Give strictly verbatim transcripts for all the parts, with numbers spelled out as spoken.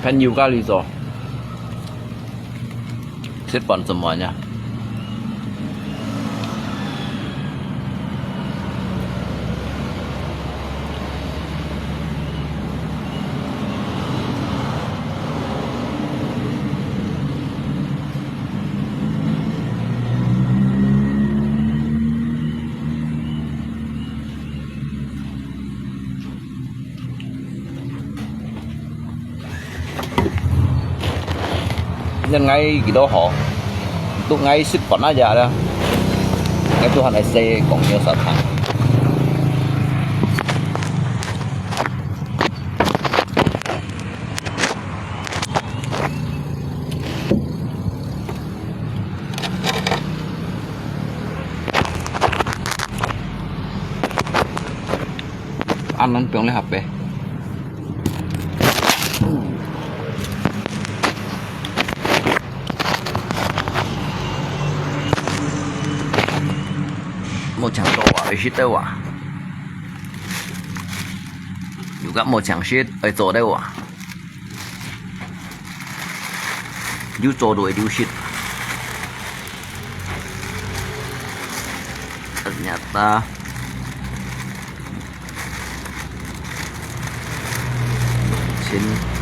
朋友家裡做，食飯做麼个呀？ 現在幾多號？都𠊎食飯那家了，𠊎都還愛食講有啥湯。恁樣放了下背。 無請到啊，愛食到啊。又講無請食，愛做到啊。有做到就食。Ternyata。 先。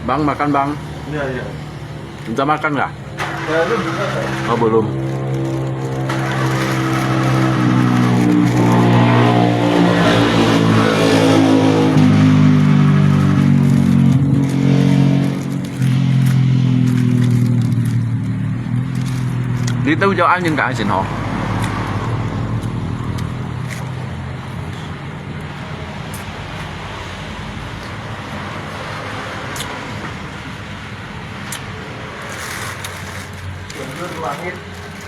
Bang, makan, Bang. Ya, ya. Udah makan nggak? Ya, belum makan. Oh, belum. 你都叫安全感还行吼。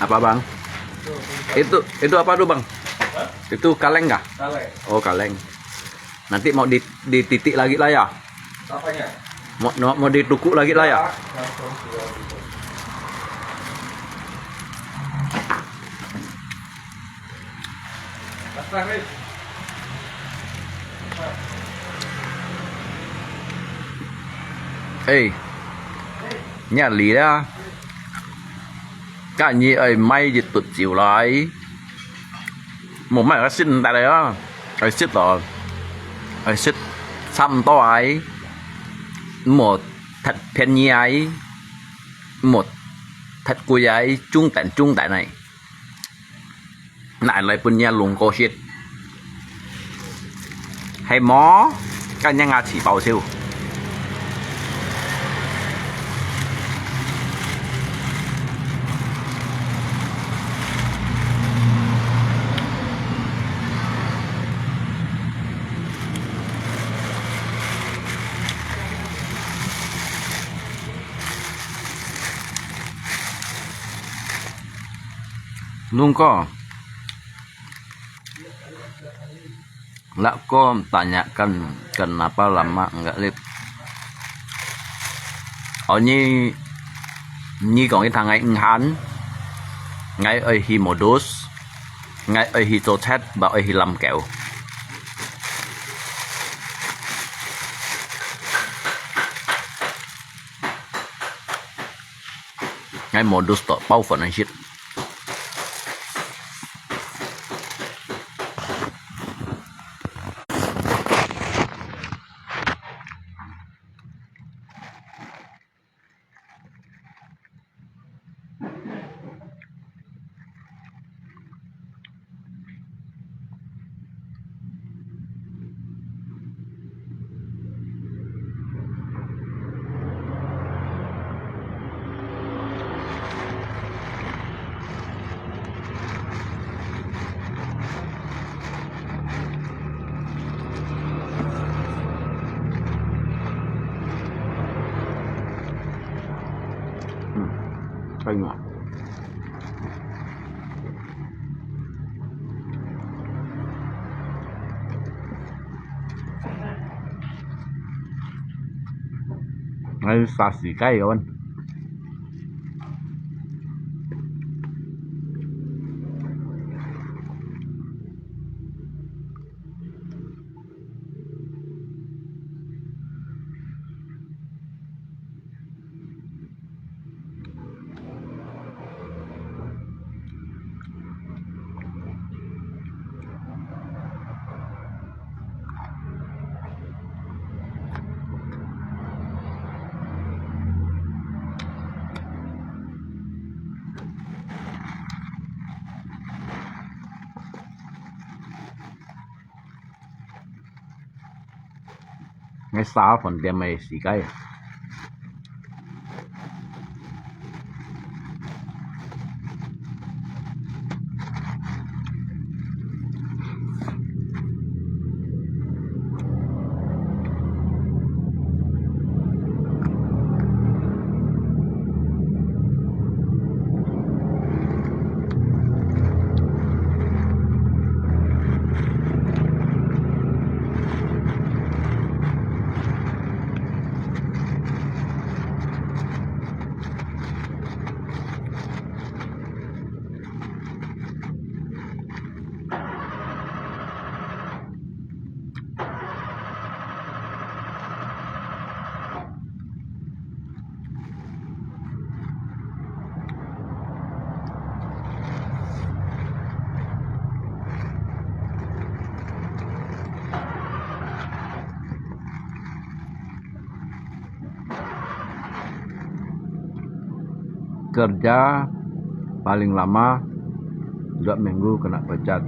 Apa, Bang? Itu, itu apa tu, Bang? Hah? Itu kaleng kah? Kaleng. Oh, kaleng. Nanti mau di, dititik lagi lah ya? Apanya? Mau, mau, mau ditukuk lagi lah ya? Ya, langsung sudah gitu. Pasang, Ris. Eh, 你啊，你啊，今日愛買一杯酒來。 無買个食毋得个啊，愛食咯，愛食差毋多个，毋好忒便宜个，毋好忒貴个，中等中等个，拿來分若龍哥食。 係無？今日𠊎自爆笑。龍哥， Lah ko tanyakan kenapa lama nggak live. Oh, nyi, nyi kong itang ngai nghan, ngai oi hi modus, ngai oi hi cho chat, ba oi hi lam keo. Ngai modus to, pau phone shit. Hmm, kaya. Ay, sasi kayo. Ngai sa飯店个時間。Kerja paling lama dua minggu kena pecat.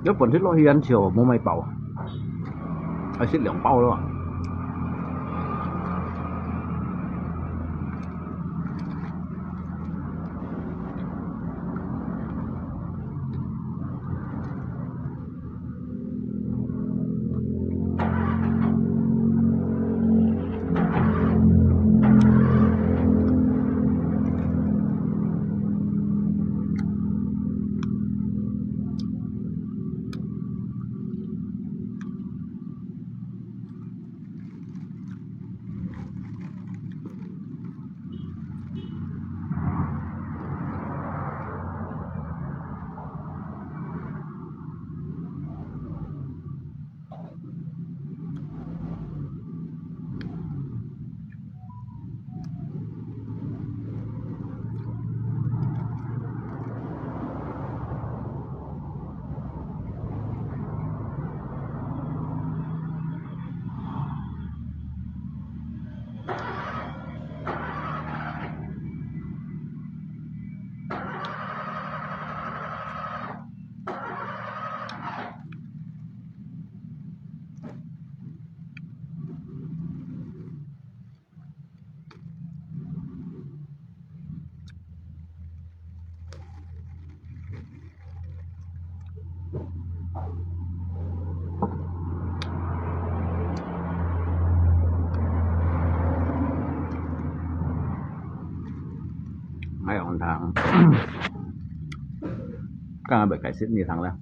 這本身落去恁少，無買飽，還食兩包了啊。還有湯，剛剛未解釋你湯了。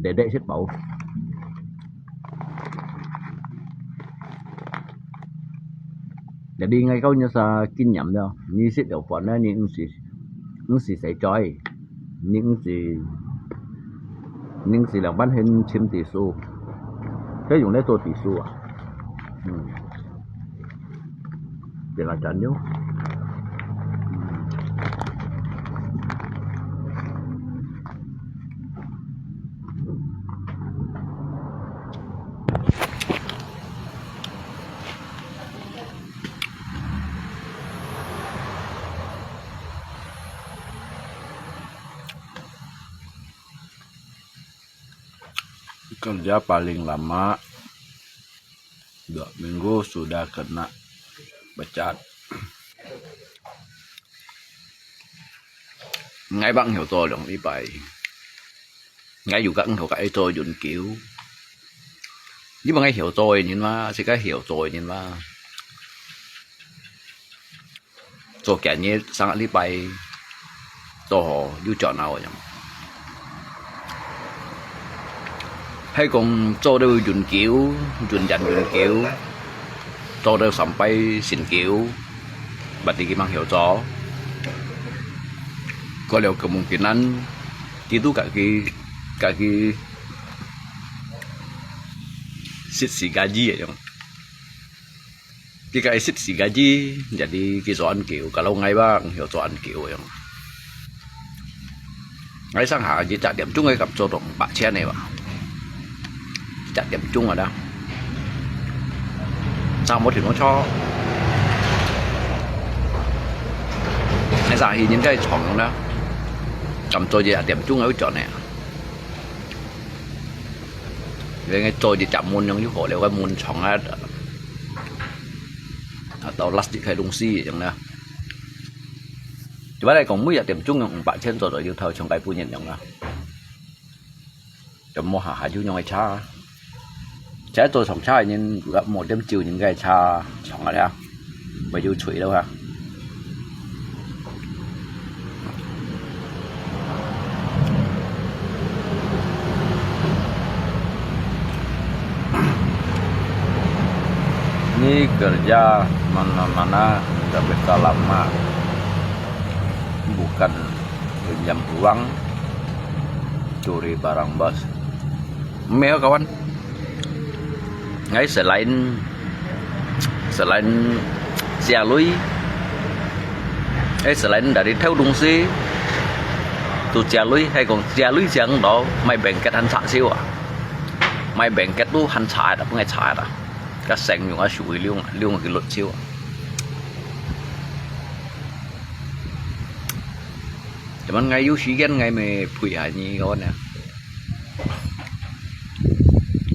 得得食飽。Jadi，𠊎教你儕經驗了，你食了飯呢，你毋使，毋使洗嘴，你毋使，你毋使兩半天尋tisu，該用來做tisu啊。嗯。 Dia lah canyo. Kerja paling lama dua minggu sudah kena pecat. Ngai bang hio to dong ipai. Ngai juga ngau ka ito yun kiu. Ni bang ngai hio to nin ma, si ka hio to nin ma. 做幾日，三個禮拜，做好又轉out樣。係講做到永久，永遠永久，做到三擺成久，berarti佢吂曉做。過了kemungkinan，佢都家己，家己食自家己个樣。 佢个食時間，jadi佢做恁久，kalau ngai bang，佢做恁久樣。Ngai上下一隻點鐘个敢做到五百千个吧？一隻點鐘啊啦，差無停車。Ngai上下人个床啦，敢做一隻點鐘个會轉个。Ngai做一隻門樣又好了，个門床啊。 啊，到last一个東西樣啦。一般來講，每一點鐘用五百千左右，就頭像該半日樣啦。就無下下就用个車，車做上車个人，如果無點酒人个車上个啦，咪就吹了哈。Ini kerja mana-mana nggak bisa lama. Bukan pinjam uang, curi barang bos. 没有 kawan. Ngai selain, selain 借鐳，eh selain dari 偷东西，都借鐳，還講借鐳正到，買blanket還差少啊。買blanket都還差啊，分𠊎差啊。該成用啊，屬於兩，兩個六千啊。Cuman ngai有時間，ngai乜陪下你个呢。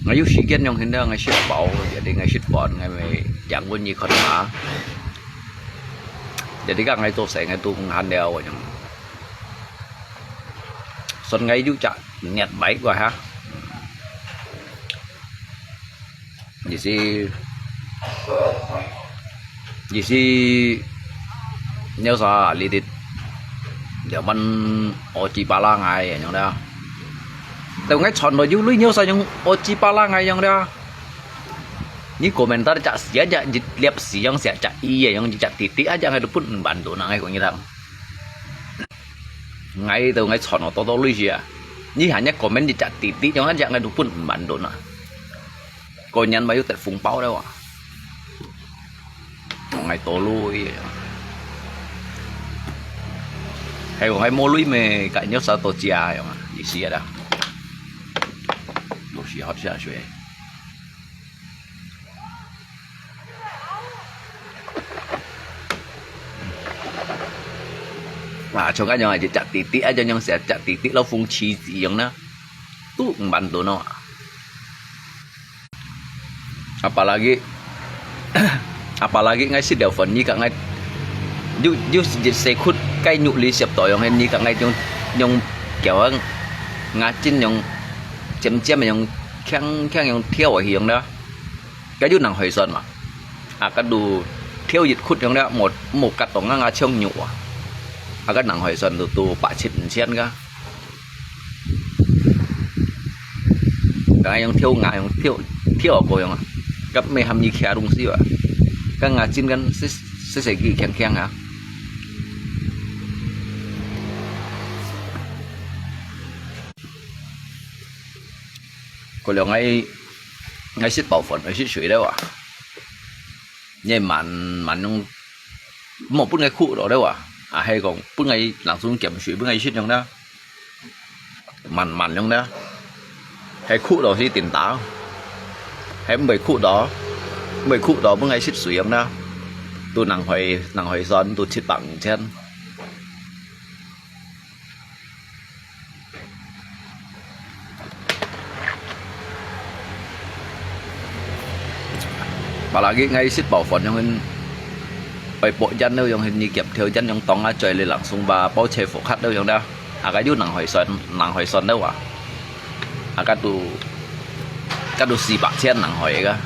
Ngai有時間用現在，ngai食飽，jadi ngai食飯，ngai乜養分你看下。Jadi kan ngai做事，ngai都空閒了，我用。Son ngai有隻net máy qua ha. Jadi, jadi, nếu sa li dit, dia man oji pala ngai yang dah. Tau ngai chọn lo yu lui nếu sa yang oji pala ngai yang dah. Ni komentar cak sia cak jit liap siang sia cak iya yang cak titik aja ngai tu pun bantu nang ngai kong nyidang. Ngai tau ngai chọn lo to to lui sia. Ni hanya komen di cak titik yang aja ngai tu pun bantu na. Có nhắn mà yêu tết phúng bao đâu à. Ngai to lui. Hay có hay mua lui mê cái nhớ sao to chia yong à. Ý xí à. Đồ xí hót xí à xuế. Mà trong cái nhong ai chặt tí tí, ai cho nhong sẽ chặt tí tí, lâu phung chi gì yong na. Tu cũng bắn đồ nó. Apalagi, apalagi ngai sit liao phone ni ka ngai, yu, yu jit se khut kai nyu li siap to yong hen ni ka ngai yong, yong kiao ang, nga chin yong, chiam chiam yong, khiang khiang yong thiao hi yong da. Ka yu nang hoi son ma. A ka du thiao jit khut yong da, mo, mo kat to nga nga chiong nyu a. A ka nang hoi son du, du pa chit chian ka. Ka yong thiao nga yong thiao, thiao ko yong a. Kap me ham ni kia dong si wa. Ka nga chin kan se, se se ki khiang khiang a. Ko liao ngai, ngai sit bao phone, ngai sit sui liao a. Ngai man, man yong, mo pun ngai khu lo liao a. A hai kong, pun ngai langsung kiam sui, pun ngai sit yong da. Man man yong da. Hai khu lo si tin ta. Hai mbai khu lo. Mbai khu lo, pun ngai sit sui yong da. Tu nang hoi, nang hoi son, tu chit bang chen. Apalagi ngai sit bao phone yong hen, pai po jan liao yong hen ni kiap thiao jan yong tong a choi le langsung ba bao che phô khat liao yong da. A ka yu nang hoi son, nang hoi son liao a. A ka du, ka du si bak chen nang hoi ka.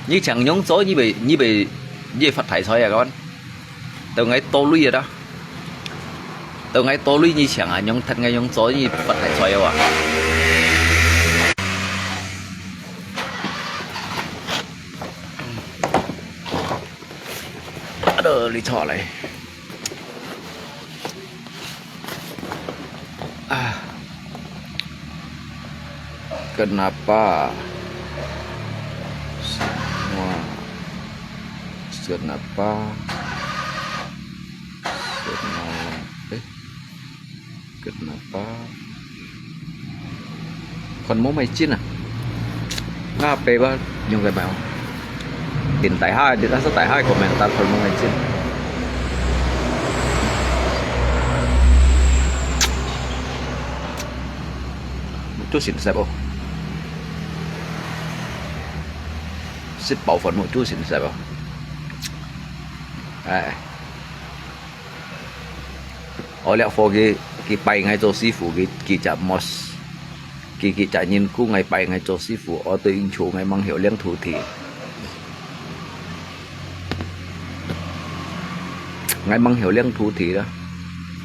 Ni chang yong cho ni bai, ni bai, ni bai phát tài soi a ka wan. Tau ngai to lui da. Tau ngai to lui ni chang a, yong that ngai yong cho ni phát tài soi a wa. Aduh, li cho lai. Ah. Kenapa semua, kenapa semua, eh, kenapa Kon mo mai chin à? Nga pe ba, nhung cái bảo. Tin tai ha, tin asa tai ha, komentar kon mo mai chin. Một chút xíu xếp ô. Xếp bảo phần một chút xíu xếp ô. Ai. 我這伙佢，佢拜𠊎做師傅，佢，佢隻mos，佢，佢隻人故𠊎拜𠊎做師傅，我對應酬𠊎吂曉領徒弟。𠊎吂曉領徒弟啦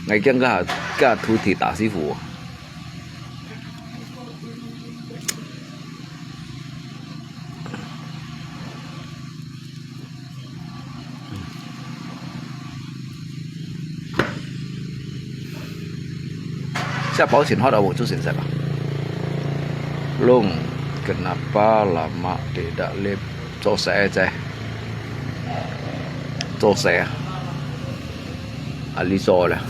，𠊎驚佢，佢徒弟打師傅。Siapa sing hot awak tu sing siapa? Long, kenapa lama tidak live? Selesai aja. Selesai. Ah, liso lah.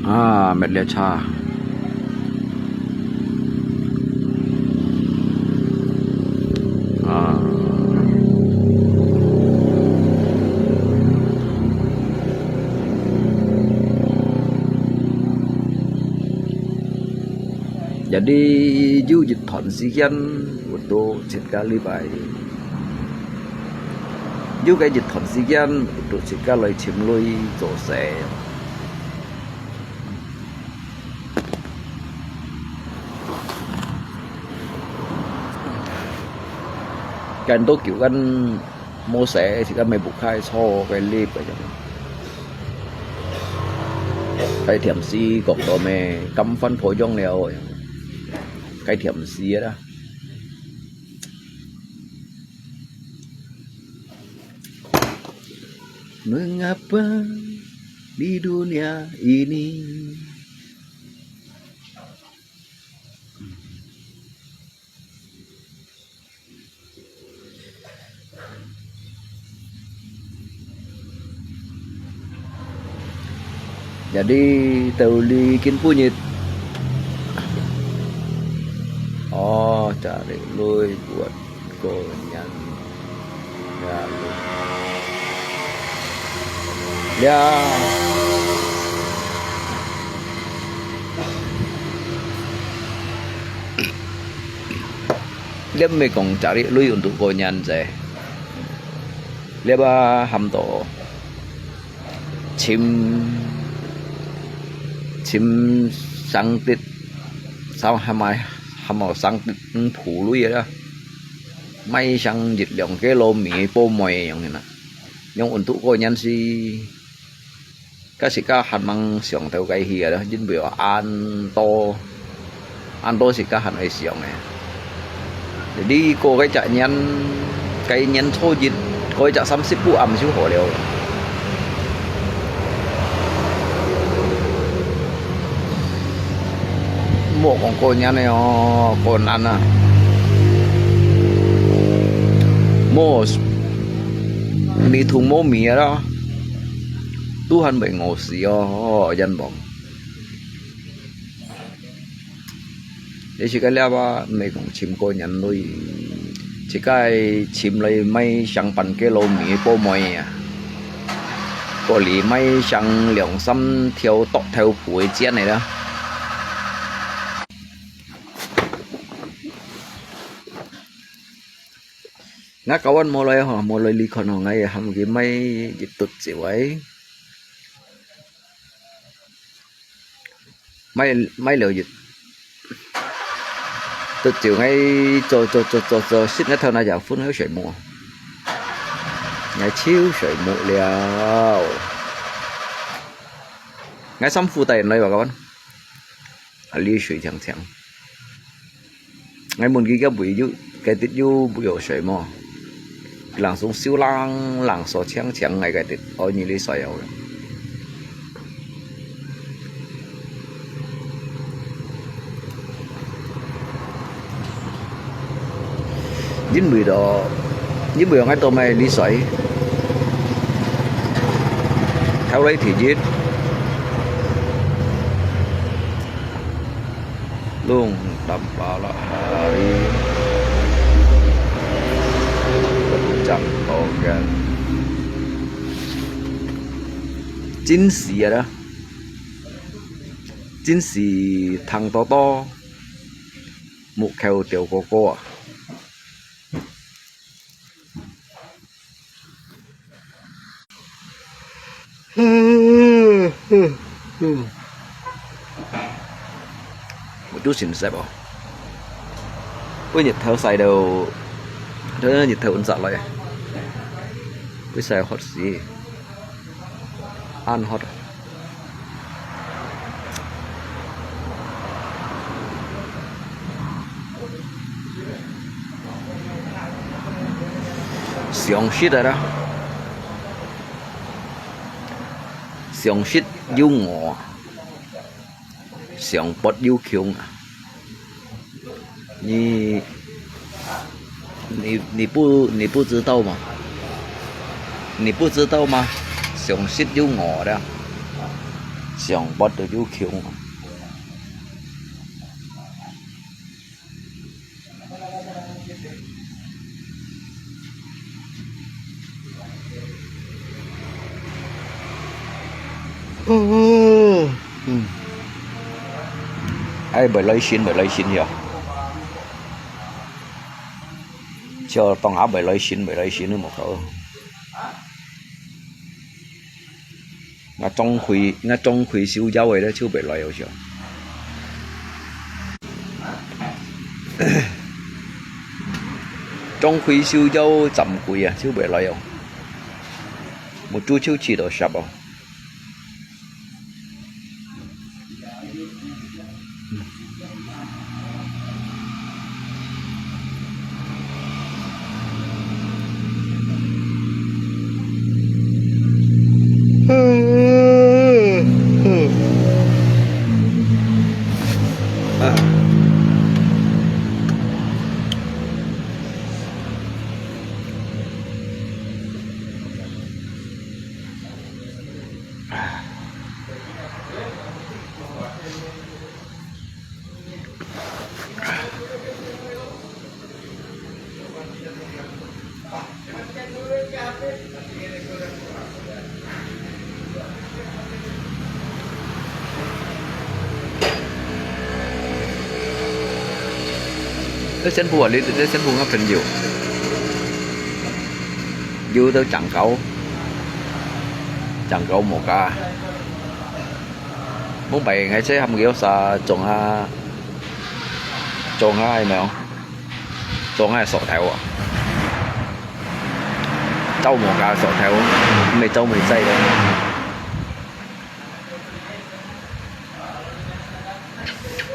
Ah, met lihat cha. Ah. Jadi，有一段時間，我都自家禮拜，有个一段時間，我都自家來尋鐳做事。 間都叫間無事，自家買屋下坐个lift个樣。該甜絲講到咩，金番破樣了，該甜絲个啦。 Mengapa di dunia ini? Jadi, tau li kin punyit. Oh, cari lui buat konyan. Ya, lui. Ya. Dia mê kong cari lui untuk konyan se. Dia ba ham to. Chim, chim sang tit, sao ham ai, ham au sang tit, ư, phủ lui đó. Mai sang tit lòng cái lô mì bố mòi yong nè. Yong ôn tụ cô nhân si. Ka si ka han mang siang tàu cái hia đó, jin biểu an to. An to si ka han ai siang nè. Jadi, ko cái chak nyan, cái nyan cho jit, ko cái chak samsip pu am siu hò liao. Mo kong ko nyan ne o, ko nan a. Mo s-, mi thùng mo mi a da. Tu han bai ngo si o, yan bong. Ye si ka lia ba, mê kong chim ko nyan lui. Si ka chim lui mai sang pan ke lo mi po moi a. Ko li mai sang liang sam thiau tok thiau pui chian ne da. Nga kawan mo lui ho, mo lui li kon ho, ngai ham ki mai jit tut chiu ai. Mai, mai liu yit. Tut chiu ngai cho, cho, cho, cho, cho, sit ngai thau na yau phun ngai sui mu. Ngai chiu sui mu liao. Ngai sam phu tai nai wa kawan. A li sui chiang chiang. Ngai mun ki kia bui yu, cái tít yu bui yo sui mo. Làng sung siu làng, làng so chiang chiang ngai cái tít, ôi ni li soi au. Yin bui do, yin bui ngai to mai li soi. Thau lai thi jit. Lung tam pa la hari. Chang to gan. Chính sĩ à đó. Chính sĩ thằng to to. Một kheo tiểu cô cô à. Một chút xìm xếp à. Bữa nhiệt thở xài đâu. Đó nhiệt thở ổn sạch lại. Bữa xài hot xì. Ăn hot. Siang sit à đó. 上色又臥，上薄又窮啊！你，你，你不，你不知道嗎？你不知道嗎？上色又臥了，上薄又窮啊！嗯，嗯。哎，袂來信，袂來信喲。就當下袂來信，袂來信，無搞。 𠊎張開，𠊎張開手腳个咧，就袂來哦，想。張開手腳站開啊，就袂來哦。目珠就起到痧哦。 這新婦啊，你，這新婦个朋友，有得講究，講究無價。 無擺𠊎這下無幾多儕種啊，種啊，有無有？種啊，鎖頭啊，招無價鎖頭，毋係招毋係制个。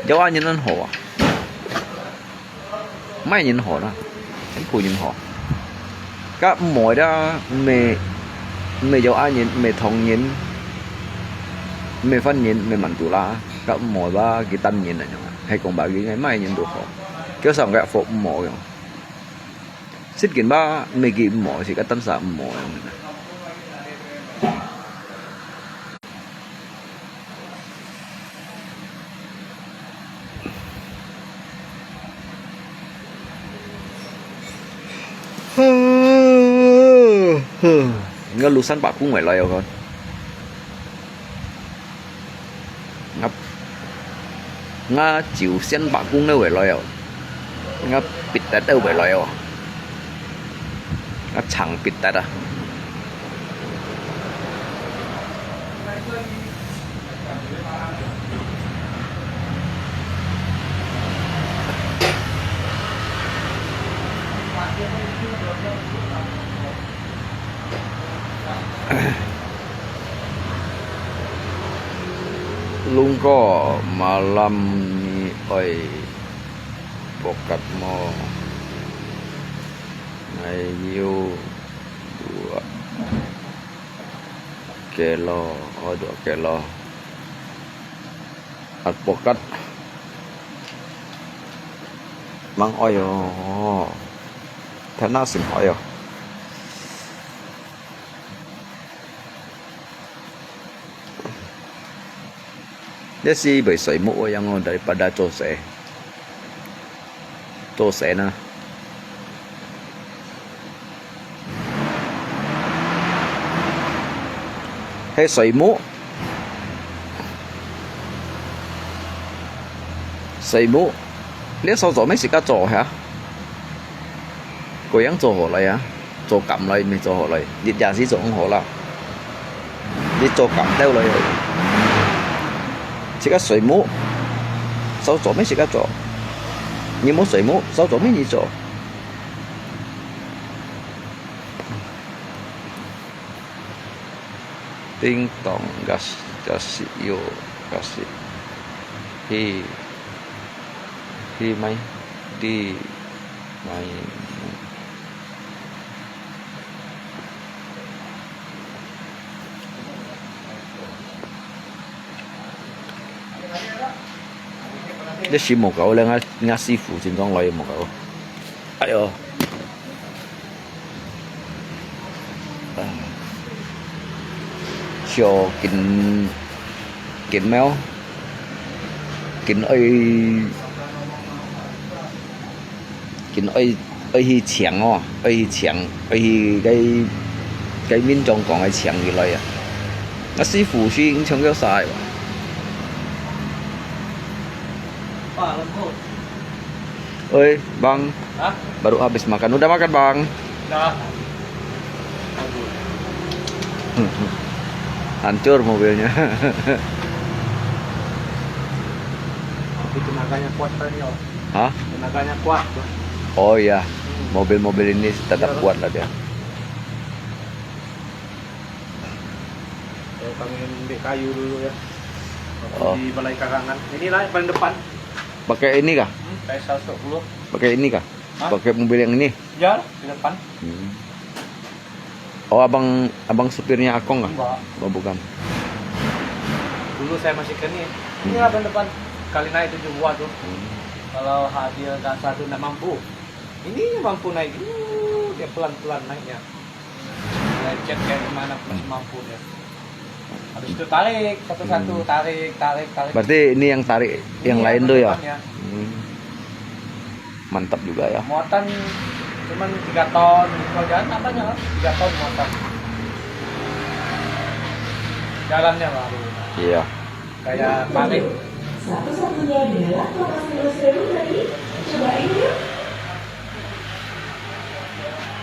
有恁樣好啊？ 麼人好啦，全部人好。該毋好啦，毋係，毋係有恁人，毋係唐人，毋係番人，毋係曼都拉，該毋好吧，佢單人來樣啊，係講吧，佢應該麼人都好。叫上个福毋好樣。實際吧，毋係佢毋好，係該單儕毋好樣。 應該六三八公位來哦，𠊎，𠊎九三八公位來哦。 𠊎必得到回來哦，𠊎長必得啊。Lungko malam ni oi. Pokat mo. Ngayu dua kilo, oh, dua kilo. At pokat. Mang oyo. Thana sim oyo. 這係會睡目个樣哦，daripada做事，做事呢。係睡目，睡目，你所做咩時間做下？ 該樣做好來啊，做柑來，毋係做好來，日夜時做毋好啦。你做柑豆來，自家睡目，早做咩自家做，你無睡目，早做咩你做。叮咚，gasi, gasi yo, gasi. Hi, hi mai, di mai. 這時無夠咧，𠊎，𠊎師傅正經來無夠。哎喲，小金，金貓，金愛，金愛，愛去搶哦，愛去搶，愛去該，該民眾講个搶起來啊。啊，師傅是搶到啥个哇？ Oi, Bang. Hah? Baru habis makan. Udah makan, Bang? Dah. Hancur mobilnya. Tapi tenaganya kuat kali, oh. Hah? Tenaganya kuat, bro. Oh iya, mobil-mobil ini tetap kuat lah dia. Kalau kami ambil kayu dulu ya. Waktu di balai karangan. Inilah yang paling depan. Pakai ini kah? Hmm, kayu seratus dua puluh. Pakai ini kah? Hah? Pakai mobil yang ini? Ya, di depan. Hmm. Oh, abang, abang supirnya Akong kah? Enggak. Oh, bukan. Dulu saya masih kecil. Hmm. Inilah paling depan. Kali naik tujuh buah tu. Hmm. Kalau hadir dasar tu nggak mampu. Ini mampu naik. Uh, dia pelan-pelan naiknya. Lecet kayak gimana, masih mampu dia. Habis itu tarik satu-satu, tarik, tarik, tarik. Berarti ini yang tarik, yang lain tuh ya? Ini yang depan ya. Hmm. Mantap juga ya. Muatan cuman tiga ton, kalau jalan tak banyak lah, tiga ton muatan. Jalannya baru. Iya. Kayak parit. Satu-satunya di dalam kotak sepuluh ribu tadi. Cobain yuk.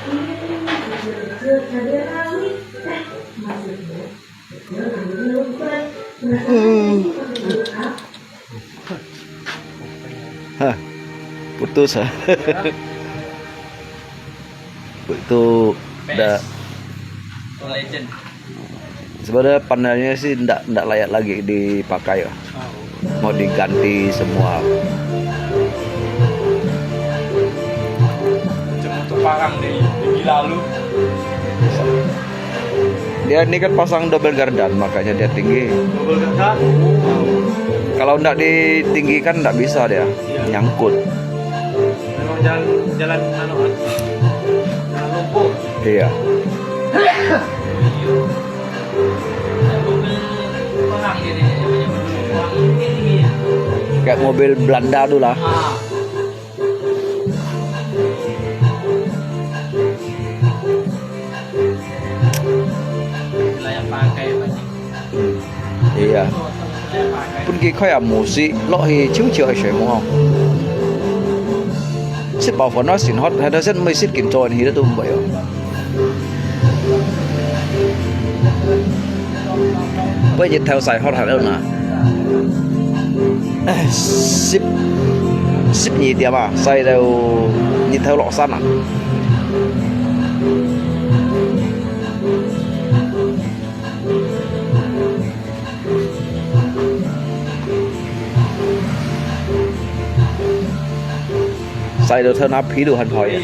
Ini betul-betul cabai rawit. Eh, maksudnya, betul namanya lupa. Penasaran sih pakai jeruk apa? Hah, putus ah. Itu dah. Legend. Sebenarnya panelnya sih ndak, ndak layak lagi dipakai lah. Mau diganti semua. Macam motor parang di, di lalu. Dia ni kan pasang double gardan, makanya dia tinggi. Double gardan? Kalau ndak ditinggikan, ndak bisa dia. Iya. Nyangkut. Memang jalan, jalan anu, kan? Jalan lumpur. Iya. Kayak mobil Belanda tu lah. Ah. Iya. Pun佢開下模式，落去悄悄个水門哦。食飽飯啊，先喝，係頭先毋係食緊早起都毋會哦。 不過日頭曬好黑了呐。十，十二點啊，曬到日頭落山啊。晒到thân áp皮都很開啊。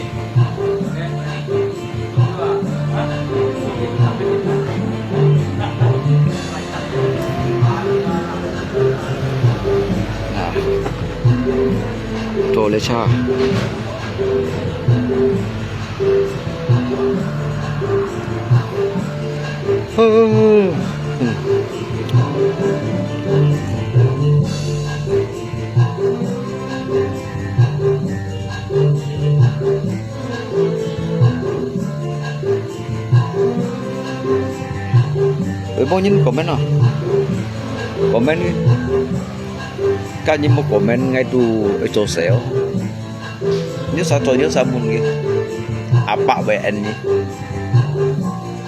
啊，坐列車。 會無人comment啊？Comment，該你無comment，𠊎都會做事哦。 你啥做，你啥問佢？Apa會恁呢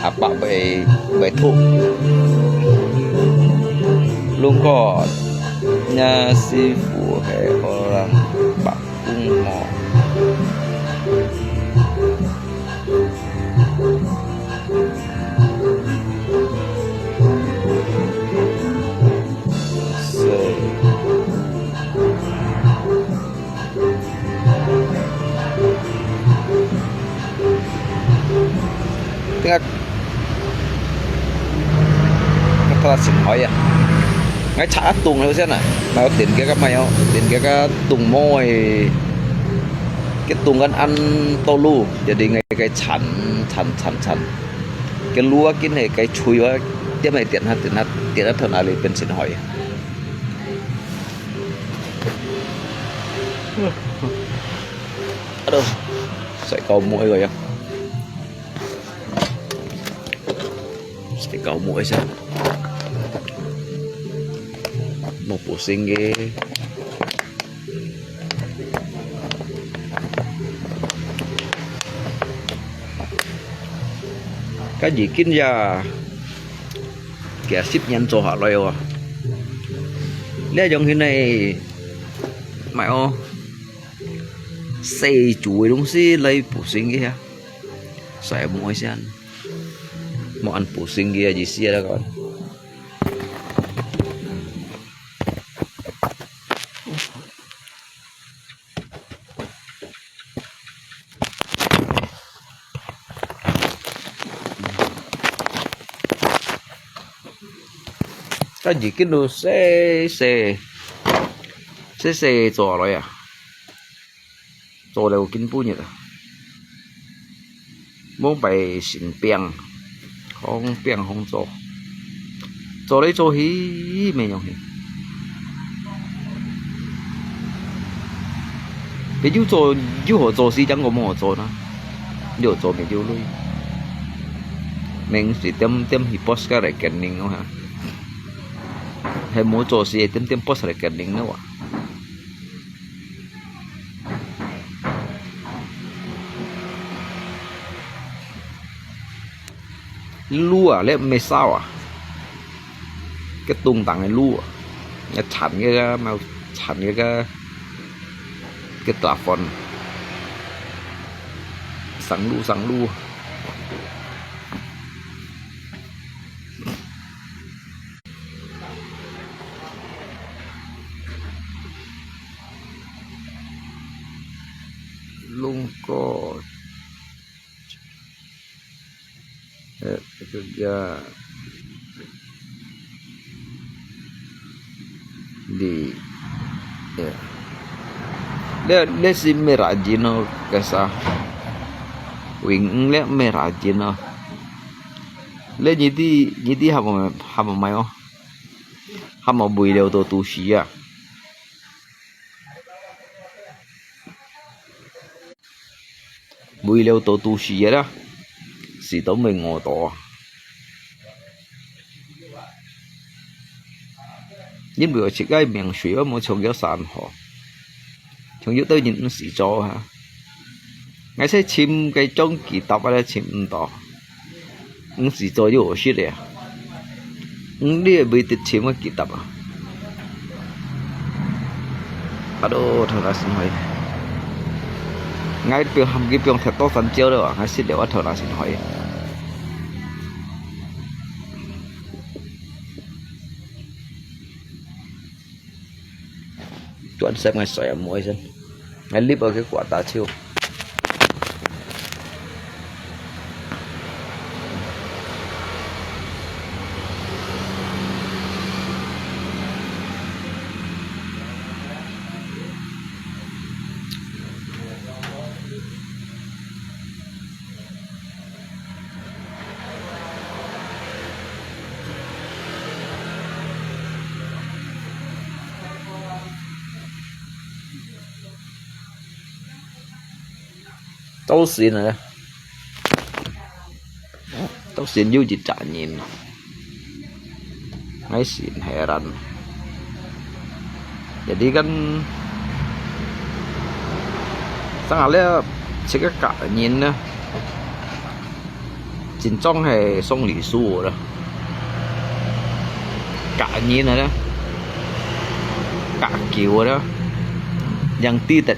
？Apa會，會吐？如果若師傅係好人，伯公無？ Tengok. Kepala sing hoy ya. 𠊎插一棟了先啊，𠊎有電極个，𠊎有電極个棟毛个，个棟个安到路，jadi𠊎个纏纏纏纏，个路啊，緊係个吹啊，點係電下電下電下，頭那裡變成海。Aduh，晒到毛个呀。 Saya kau mau isa. Mau pusing ke. Cái gì kinh ya. Kìa sip nhắn cho họ lại ơ. Lẽ giống thế này. Mày ô. Xe chuối đúng xí lấy pusing ke ya. Saya mau isa. Mau ăn pusing ke ya gì xí đó con. 但已經都細細，細細做來啊，做了今晡日啊，無擺成餅，放餅放做，做來做去，無用去。 朋友做，有好做事，正个無好做呢？你好做朋友類，明時點點去 boss 个來跟你哦哈，還無做事，點點 boss 來跟你呢哇。路啊，你毋係燒啊？ 个東東个路，个田个个，mau田个个，个打翻，上路上路。龍哥。 呃，這個呀，你，呃，你，你係merah jino，該啥？永遠你merah jino。你，你知，你知係無，係無買哦？係無為了到都市啊？ 為了到都市个啦，死都毋會餓到啊。因為𠊎自家命水，𠊎無像佢山河，像有兜人毋使做啊。𠊎在尋該種機搭啊，尋毋到。 毋使做又好食个啊。毋，你會毋會得錢个幾搭啊？Aduh，頭那先開。𠊎放，佢放忒多山椒了啊，𠊎食了啊，頭那先開。Tuan Sam ngai soi amo ai sen. Ngai lip ake kuah ta chiu. Tau sin ne. Tau sin yu ji cha nyin. Ngai sin heran. Jadi kan, sang ale cik ka nyin ne. Chính trong he song lý su da. Ka nyin da. Ka kiu da. Yang ti tet,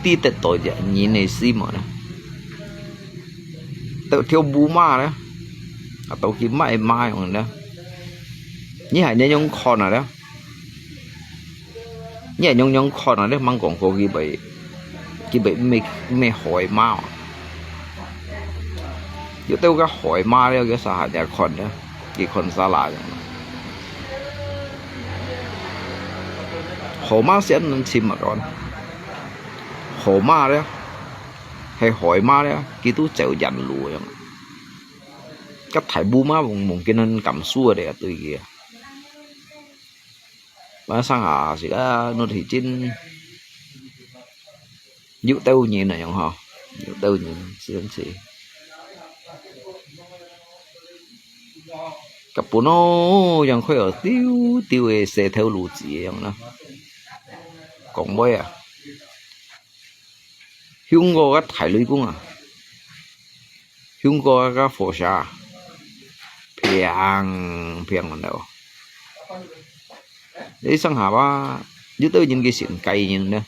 ti tet to ya nyin ne si mo da. Teu thiu bu ma da. Atau ki mai ma yong da. Ni hai ne yong kon da. Ni hai yong yong kon da, mang kong ko ki bai, ki bai me, me hoi ma. Yo teu ka hoi ma le, yo sa ha ya kon da. Ki kon sa la yong. 河馬先能尋麼个？河馬咧，係海馬咧，佢都走遠路樣。該大步馬望望見人感受个咧，對佢啊。 Ba sang ha sik a nut hi chin. Yu teu nyin a yong ho. Yu teu nyin, sian si. Ka pu no yang khoi o tiu tiu e se theu lu zi yang na. Kong boi a. Hiung ko ka thai lui kung a. Hiung ko ka fo sha. Phiang, phiang man dau. Ê, sang ha ba, yu teu nyin ki sin kai nyin ne,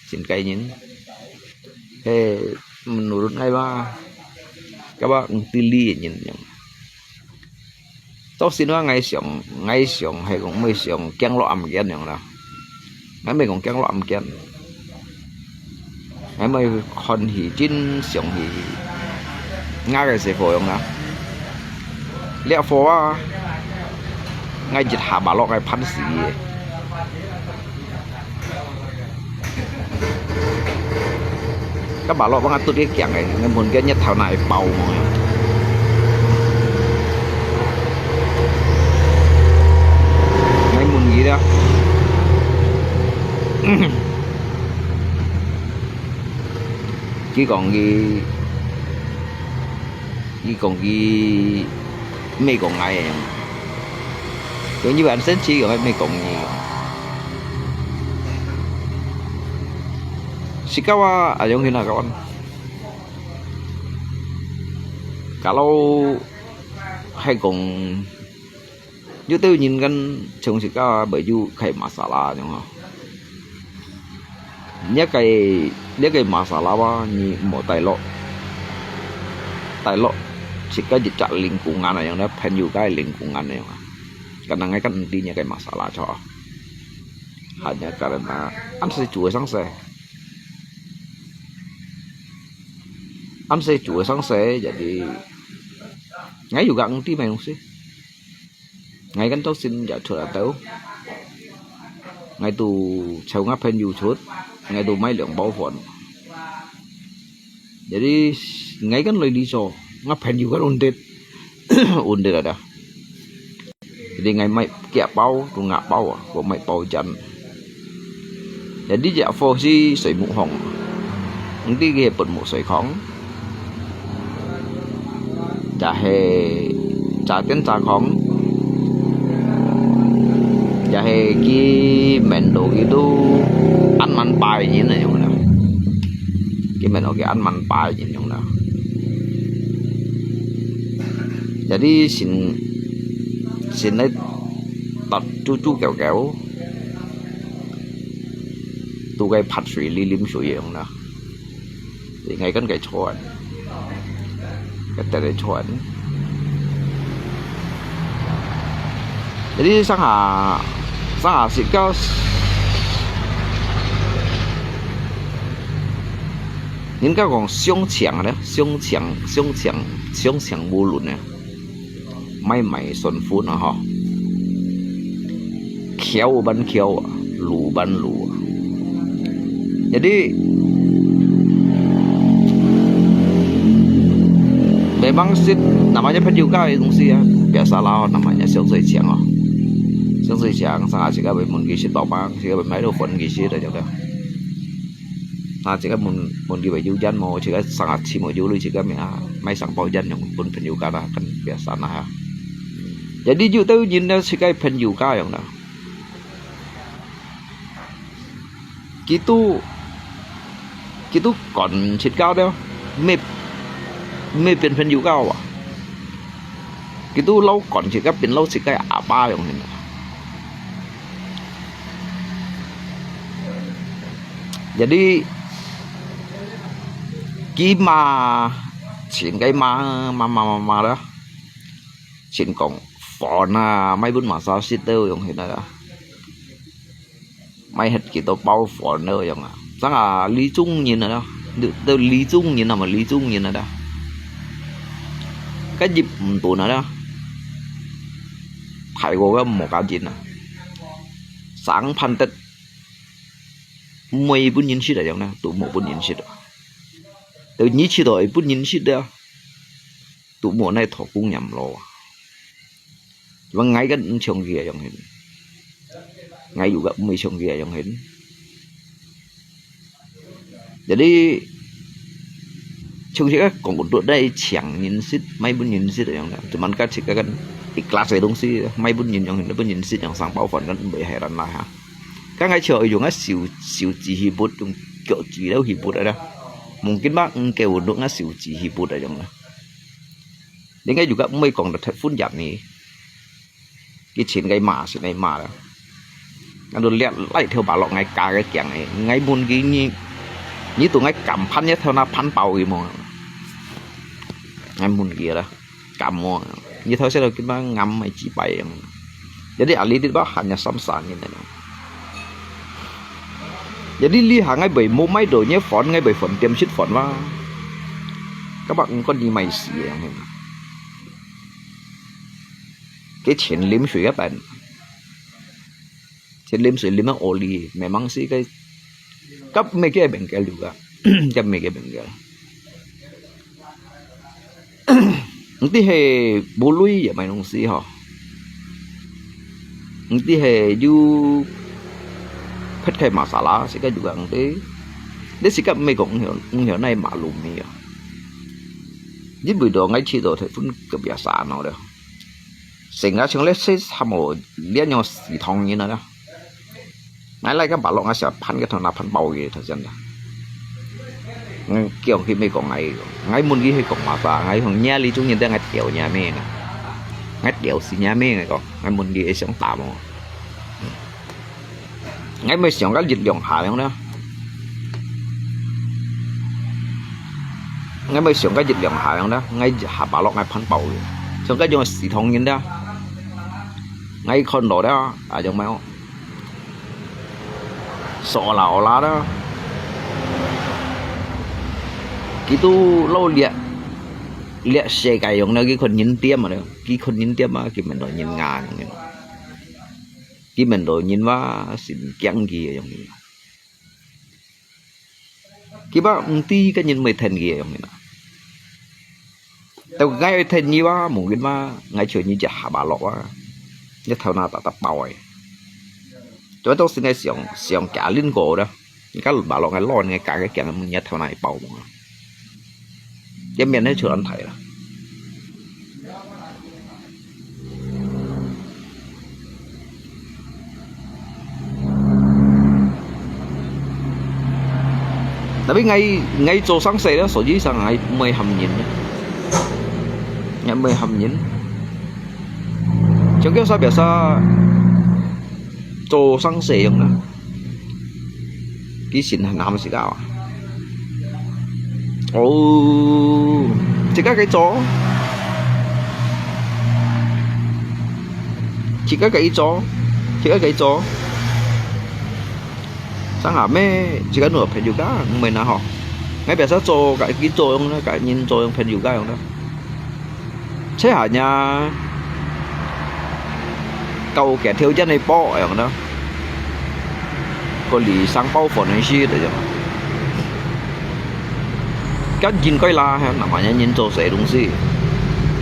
sin kai nyin. He, menurut ngai ba, ka ba ng ti li nyin yang. Tau sin ba ngai siang, ngai siang, he kong mei siang, kiang lo am kian yang na. Ngai mei kong kiang lo am kian. Ngai mei khon hi, chin siang hi. Nga ke se fo yang na. Lia fo a. Ngai jit ha ba lo ngai phan si ye. Ka ba lo ba ngai tut ye kiang e, ngai mun ke nyet thau nai pau mo. Ngai mun yi da. Ki kong ki, ki kong ki, mei kong ngai yang. Kong yi ban sen chi kong mei kong yi. Sikawa ayong hina kawan. Kalau hai kong Yu teu nyin kan chung sik ka bai yu khai masala yang ha. Nya kai, nya kai masala ba ni mo tai lo. Tai lo. Sik ka jit chak ling kung an yang na, phen yu kai ling kung an yang ha. Kan ngai kan di nya kai masala cho. Hanya karena an se chu sang se. An se chu sang se, jadi ngai yu ka ang ti mai nung si. Ngai kan tau sin ya chua tau. Ngai tu chau nga phen yu chut, ngai tu mai liang bao phone. Jadi ngai kan loi li so, nga phen yu kan undit. Undit ada. Jadi ngai mai kia bao, tu nga bao, ko mai bao jan. Jadi jak fo si soi mu hong. Nti ki put mu soi khong. Chả hè, chả tiên chả khong. Chả hè ki men đồ ki tu ăn mặn pai nyin na yong na. Ki men đồ ki ăn mặn pai nyin yong na. Jadi sin, sin nai tat chu chu kéo kéo. Tu cái phat sui li lim sui yong na. Thì ngay kan cái chuan. Cái tele chuan. Jadi sang ha, sang ha sit ka. Nên ka kong siông chiang ne, siông chiang, siông chiang, siông chiang bu lun ne. Mai mai son phun a ho. Khiau ban khiau a, lu ban lu a. Jadi, memang sit namanya pendidikan itu sih ya, biasalah namanya 香水墙 a. 香水墙 sang asik ka mun ki sit bawang, sik ka mai lo phun ki sit da juga. Na sik ka mun, mun ki bai yu jan mo, sik ka sang achi mo yu lu sik ka mai, mai sang bawang jan yang pun pendidikan kan biasa na ha. Jadi yu teu nyin na sik ka pendidikan yang na. Kitu, kitu kon sit kau deu, mip, mip pin pin yu kau a. Kitu lau kon sit kau pin lau sit kai apa yang hin. Jadi, kima, chin kai ma, ma, ma, ma, ma da. Chin kong, phone a, mai bun ma sa sit deu yang hin da. Mai het ki to bao phone nơ yong a. Sang a li chung nyin a, tơ li chung nyin a, ma li chung nyin a da. Ka jip mtu na da. Thai ko ka mo ka jin a. Sang phan tet. 毋會分人食啊，樣呢，都無分人食啊。到你試到會分人食啊，都無哪討工人咯啊。Cuma𠊎kan毋像佢啊，樣形。𠊎又个毋會像佢啊，樣形。Jadi，像這个講到來請人食，賣分人食樣啦。Cuman kan自家kan ikhlas个東西，賣分人樣，分人食樣生包飯，kan毋會害人啦哈。Kan𠊎就用啊手，手指去撥，用腳趾了去撥个啦。Mungkin嘛，毋夠用啊手指去撥个樣啦。你个又个毋會講到忒分人呢。 佢錢个嘛，錢个嘛啦。Kan都lihat，拉條馬路，𠊎加个驚个，𠊎問佢，你，你都𠊎敢盤一頭那盤包佢無？𠊎問佢啦，敢無？你頭先都佢嘛啱咪幾擺樣。Jadi ahli dit bah hanya samsa ngin. Jadi 這下𠊎會無買到你飯，𠊎會飯店食飯哇。Kapak engkau ni mai si yang. Cái chén lim sủi gấp bạn. Chén lim sủi lim nó oli, memang sih cái gấp mấy cái bengkel juga. Gấp mấy cái bengkel. Nanti he bului ya main nungsi ho. Nanti he ju pet kai masalah sih kan juga nanti. Dia sikap mê cũng không hiểu, không hiểu này mà lùm mi ya. Jadi buổi đó ngay chỉ đó thấy phun kebiasaan nó đó. Sehingga chừng lẽ sẽ hâm mộ lihat nhau xì thong như nó đó. Ngai lai kan palo ngai sia phan cái thằng nào phan bao gì thời gian đó. Ngai kiong khi mi kong ngai, ngai mun khi hơi kong mà ta ngai hong nhà lý chung nhìn thấy ngai tiểu nhà mi nè. Ngai tiểu xì nhà mi ngai kong, ngai mun khi ấy sống tạm. Ngai mới sống cái dịch lòng hà lòng đó. Ngai mới sống cái dịch lòng hà lòng đó, ngai hà palo ngai phan bao gì. Sống cái dòng xì thong nhìn đó. Ngai con đó đó, à dòng mai. Sọ là ổ lá đó. Kí tu lâu liệt, liệt xe cái dòng đó, kí con nhìn tiêm mà đó. Kí con nhìn tiêm mà, kí mình đó nhìn ngà dòng đó. Kí mình đó nhìn mà xin kiăng kí dòng đó. Kí bác ung ti cái nhìn mới thân kí dòng đó. Tao ngai thèn nyi wa, mungkin ma ngai chua nyi ja haba lok wa. Nyi thau na ta ta pau ai. Chua tong si ngai siang, siang kia lin go da. Nyi ka ba lok ngai lon ngai ka ngai kiang mun nyi thau na i pau mo. Ye mian ne chua an thai la. Tapi ngai, ngai 做生意咧，所以上 ngai 毋會喊人咧。Ngai 毋會喊人。像叫啥biasa做生意用啦。佢先喊喊時間啊。哦，自家个做。 自家个一做，自家个一做。Sang ha me，自家 nur 朋友家，毋係那吼。Ngai biasa 做个一做用呢，个人做用朋友家用呢。這下呢，到个條件个包用呢。 Kau li sang pau phone này sih tu je. Kan jin koi la, ha, namanya jin 做事东西。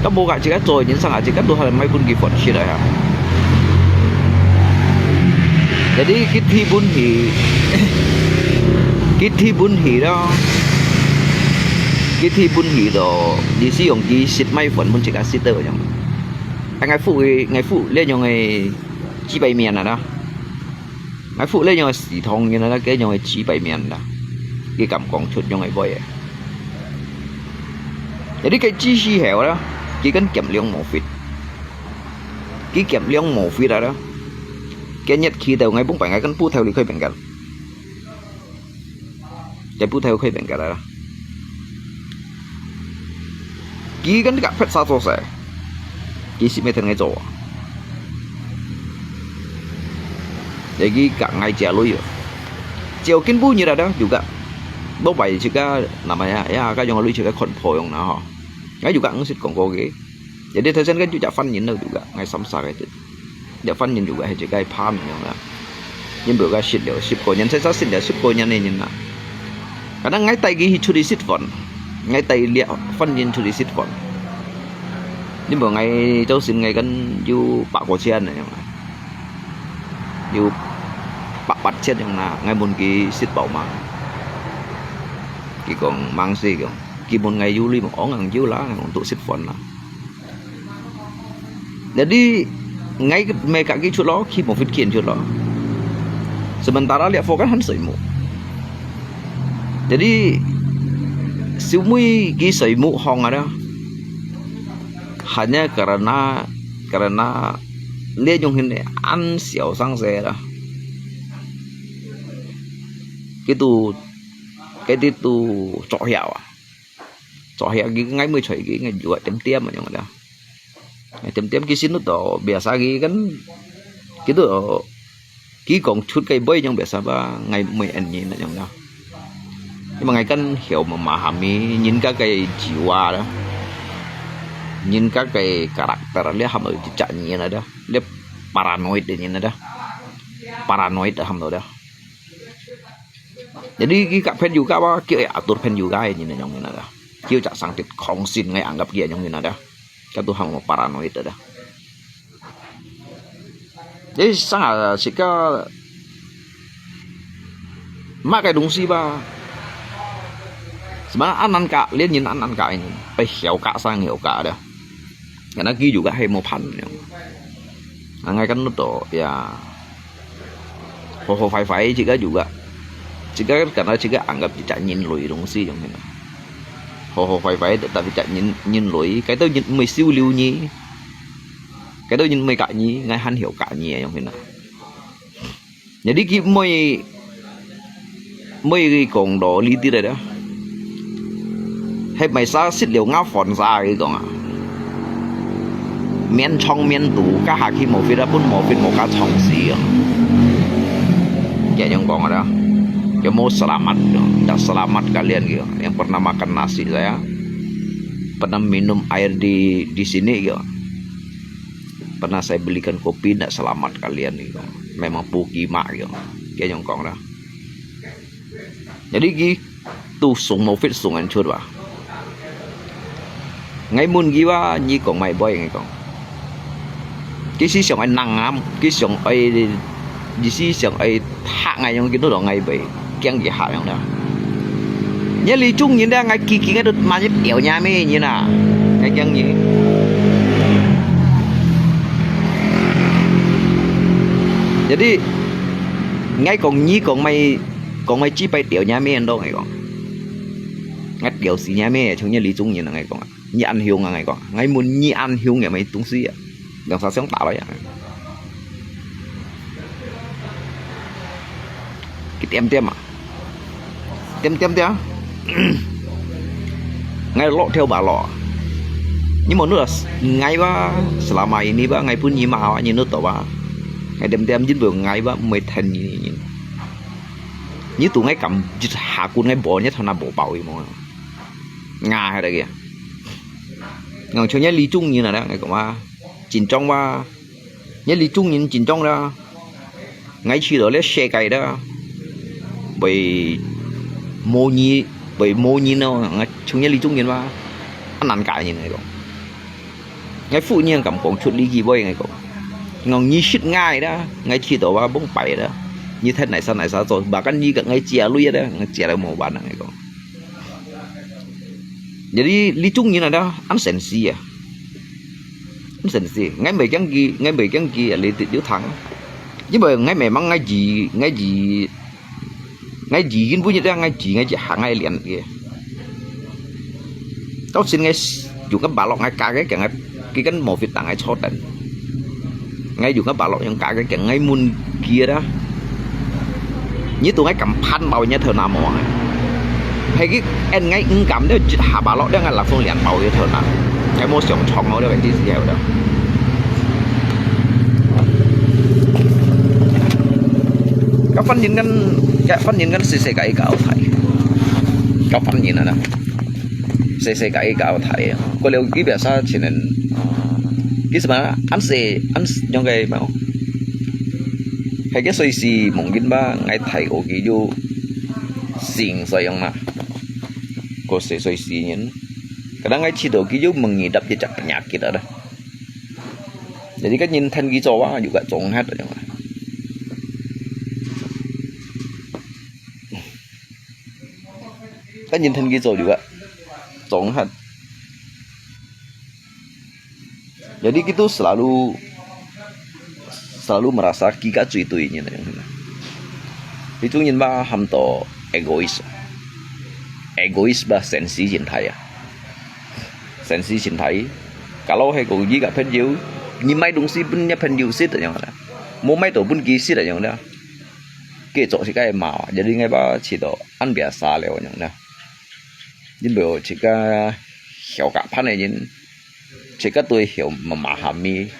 Kan buka cik kan 做人 sang cik kan tu hal mai pun ki phone sih dah, ha. Jadi kit hi bun hi, kit hi bun hi dah. Kit hi bun hi dah. Di si yong ki sit mai phone pun cik asit dah yang. Ngai fu, ngai fu, le yong ngai 幾百面啊，那。 Ngai fu le yong si thong yin la, ke yong chi pai mian la. Ki kam kong chut yong ai boy. Jadi ke chi si heo la, ki kan kiam liang mo fit. Ki kiam liang mo fit la. Ke nyet ki tau ngai bung pai ngai kan pu thau li khoi bengkal. Ke pu thau khoi bengkal la. Ki kan ka phet sa so se. Ki si me ten ngai zo. Jadi ka ngai jia lui yo. Chiu kin bu nyi da da juga. Bo bai juga namanya ya ka yong lui juga kon po yong na ho. Ngai juga ngsit kong ko ge. Jadi thasen kan juga fan yin lo juga ngai samsa ge. Juga fan yin juga he juga pan yong na. 因為該食了十個銀，才差食了十個銀个人啊。可能𠊎帶佢去出去食飯，𠊎帶這番人出去食飯。因為𠊎周身𠊎跟有百個錢个樣啊，有百八千樣啦，𠊎問佢食飽嗎？佢講：「吂使。」佢講，佢問𠊎有鐳無？哦，𠊎講有啦，𠊎講都食飯啦。 Jadi，𠊎乜㧯佢出咯，去Mufid Kin出咯。Sementara liak Fokan han水母。Jadi，小妹佢水母行啊啦，hanya karena，karena 這種形个恁小生事啦。佢都，佢都作曉啊。 作曉佢，𠊎乜催佢，𠊎有啊點點啊樣啦。點點佢心肚都biasa佢kan，佢都，佢講出个話樣biasa吧，𠊎乜恁樣啦樣啦。因為𠊎kan曉memahami人家个jiwa啦，人家个karakter，這喊做一隻人啦，這paranoid个人啦，paranoid喊做這。 Jadi佢个朋友个話，佢會atur朋友个人樣樣啦。佢有隻生得狂心，𠊎anggap佢樣樣啦。佢都喊做paranoid啦。Jadi生啊，自家麼个東西吧，sebenarnya恁難教，連人恁難教呢，愛曉教生曉教啦。 Karena佢juga係無伴樣。Nah，𠊎kan都，ya，好好壞壞，自家juga，自家karena自家anggap一隻人類東西樣形啊。好好壞壞，tapi一隻人，人類，該兜人毋會收留你，該兜人毋會教你，𠊎還曉教你樣形啊。 Jadi佢乜，乜講道理啲來啦。係biasa食了ngapon sa佢講啊。面衝面肚，該下去Mufid啊，分Mufid無加創死啊。佢樣講啊啦，佢無selamat，tidak selamat kalian佢，yang pernah makan nasi saya, pernah minum air di di sini佢。 Pernah saya belikan kopi, ndak selamat kalian, gitu. Memang pukima，gitu. Kaya yang kong dah. Jadi佢都送Mufid送人出吧。𠊎問佢話，你講麼个話？𠊎講，佢係想愛弄啊，佢想愛，佢係想愛嚇𠊎樣，佢都同𠊎會驚佢嚇樣啦。你這種人咧，𠊎記記𠊎都萬一掉你咩人啊，𠊎驚你。Jadi，𠊎講你講麼个，講麼个，只擺掉你咩人咯，𠊎講。𠊎掉死你咩，像你這種人啊，𠊎講啊。你恁凶啊，𠊎講。𠊎問你恁凶有麼个東西啊？兩三槍打落去啊。佢點點啊，點點點。𠊎落條馬路啊。你無know啊，𠊎吧，selama ini吧，𠊎分你罵啊，你know到吧？𠊎點點，因為𠊎吧，毋會聽你。你都𠊎敢一下棍，𠊎無，你頭那無包佢無？𠊎還得个。𠊎像你這種人啊，𠊎講啊，緊張吧。 你這種人緊張啦，𠊎試著這世界啦，會無你，會無人咯，𠊎像你這種人嘛，恁難教人，𠊎講。𠊎婦人敢講出這句話，𠊎講。𠊎講你識𠊎啦，𠊎試著話崩敗啦，你太哪儕哪儕做，bahkan你个𠊎借鐳啦，𠊎借了無還啊，𠊎講。Jadi這種人啊，恁sensi啊。 Mesti，𠊎毋會驚佢，𠊎毋會驚佢啊，你有聽。因為𠊎memang𠊎知，𠊎知，𠊎知，因為一隻𠊎知，𠊎一下𠊎練个。到時𠊎用个balok𠊎教个，佢跟無fit當𠊎坐等。𠊎用个balok用教个，佢𠊎問佢啦。 你都𠊎敢盤爆你頭那毛啊？係佢，𠊎毋敢了，一下巴落了，𠊎langsung連爆佢頭那。𠊎無想創好了，佢知係有的。該番人跟，該番人跟細細个一個奧台，該番人啊，細細个一個奧台啊，過了佢biasa前人，佢什麼，恁細，恁細，樣个，係 Aja soi si mungkin ba ngai thai ko ki ju sing sayang na. Ko se soi si nyin. Kadang ngai chito ki ju mengidap je chak penyakit ada. Jadi kan nyin than ki cho wa juga chong hat ayang. Kan nyin than ki cho juga chong hat. Jadi kita selalu selalu merasa kita cuy tui nyin. Itu nyin ba ham to egois. Egois ba sensi cintai ya. Sensi cintai. Kalau hai ko ji ka 朋友, ni mai dong si pun nya 朋友 sit ayang na. Mo mai to pun ki sit ayang na. Ke cho si kai ma. Jadi ngai ba chito an biasa leo ayang na. Ni bo chika hiau ka phan nyin. Chika tui hiau memahami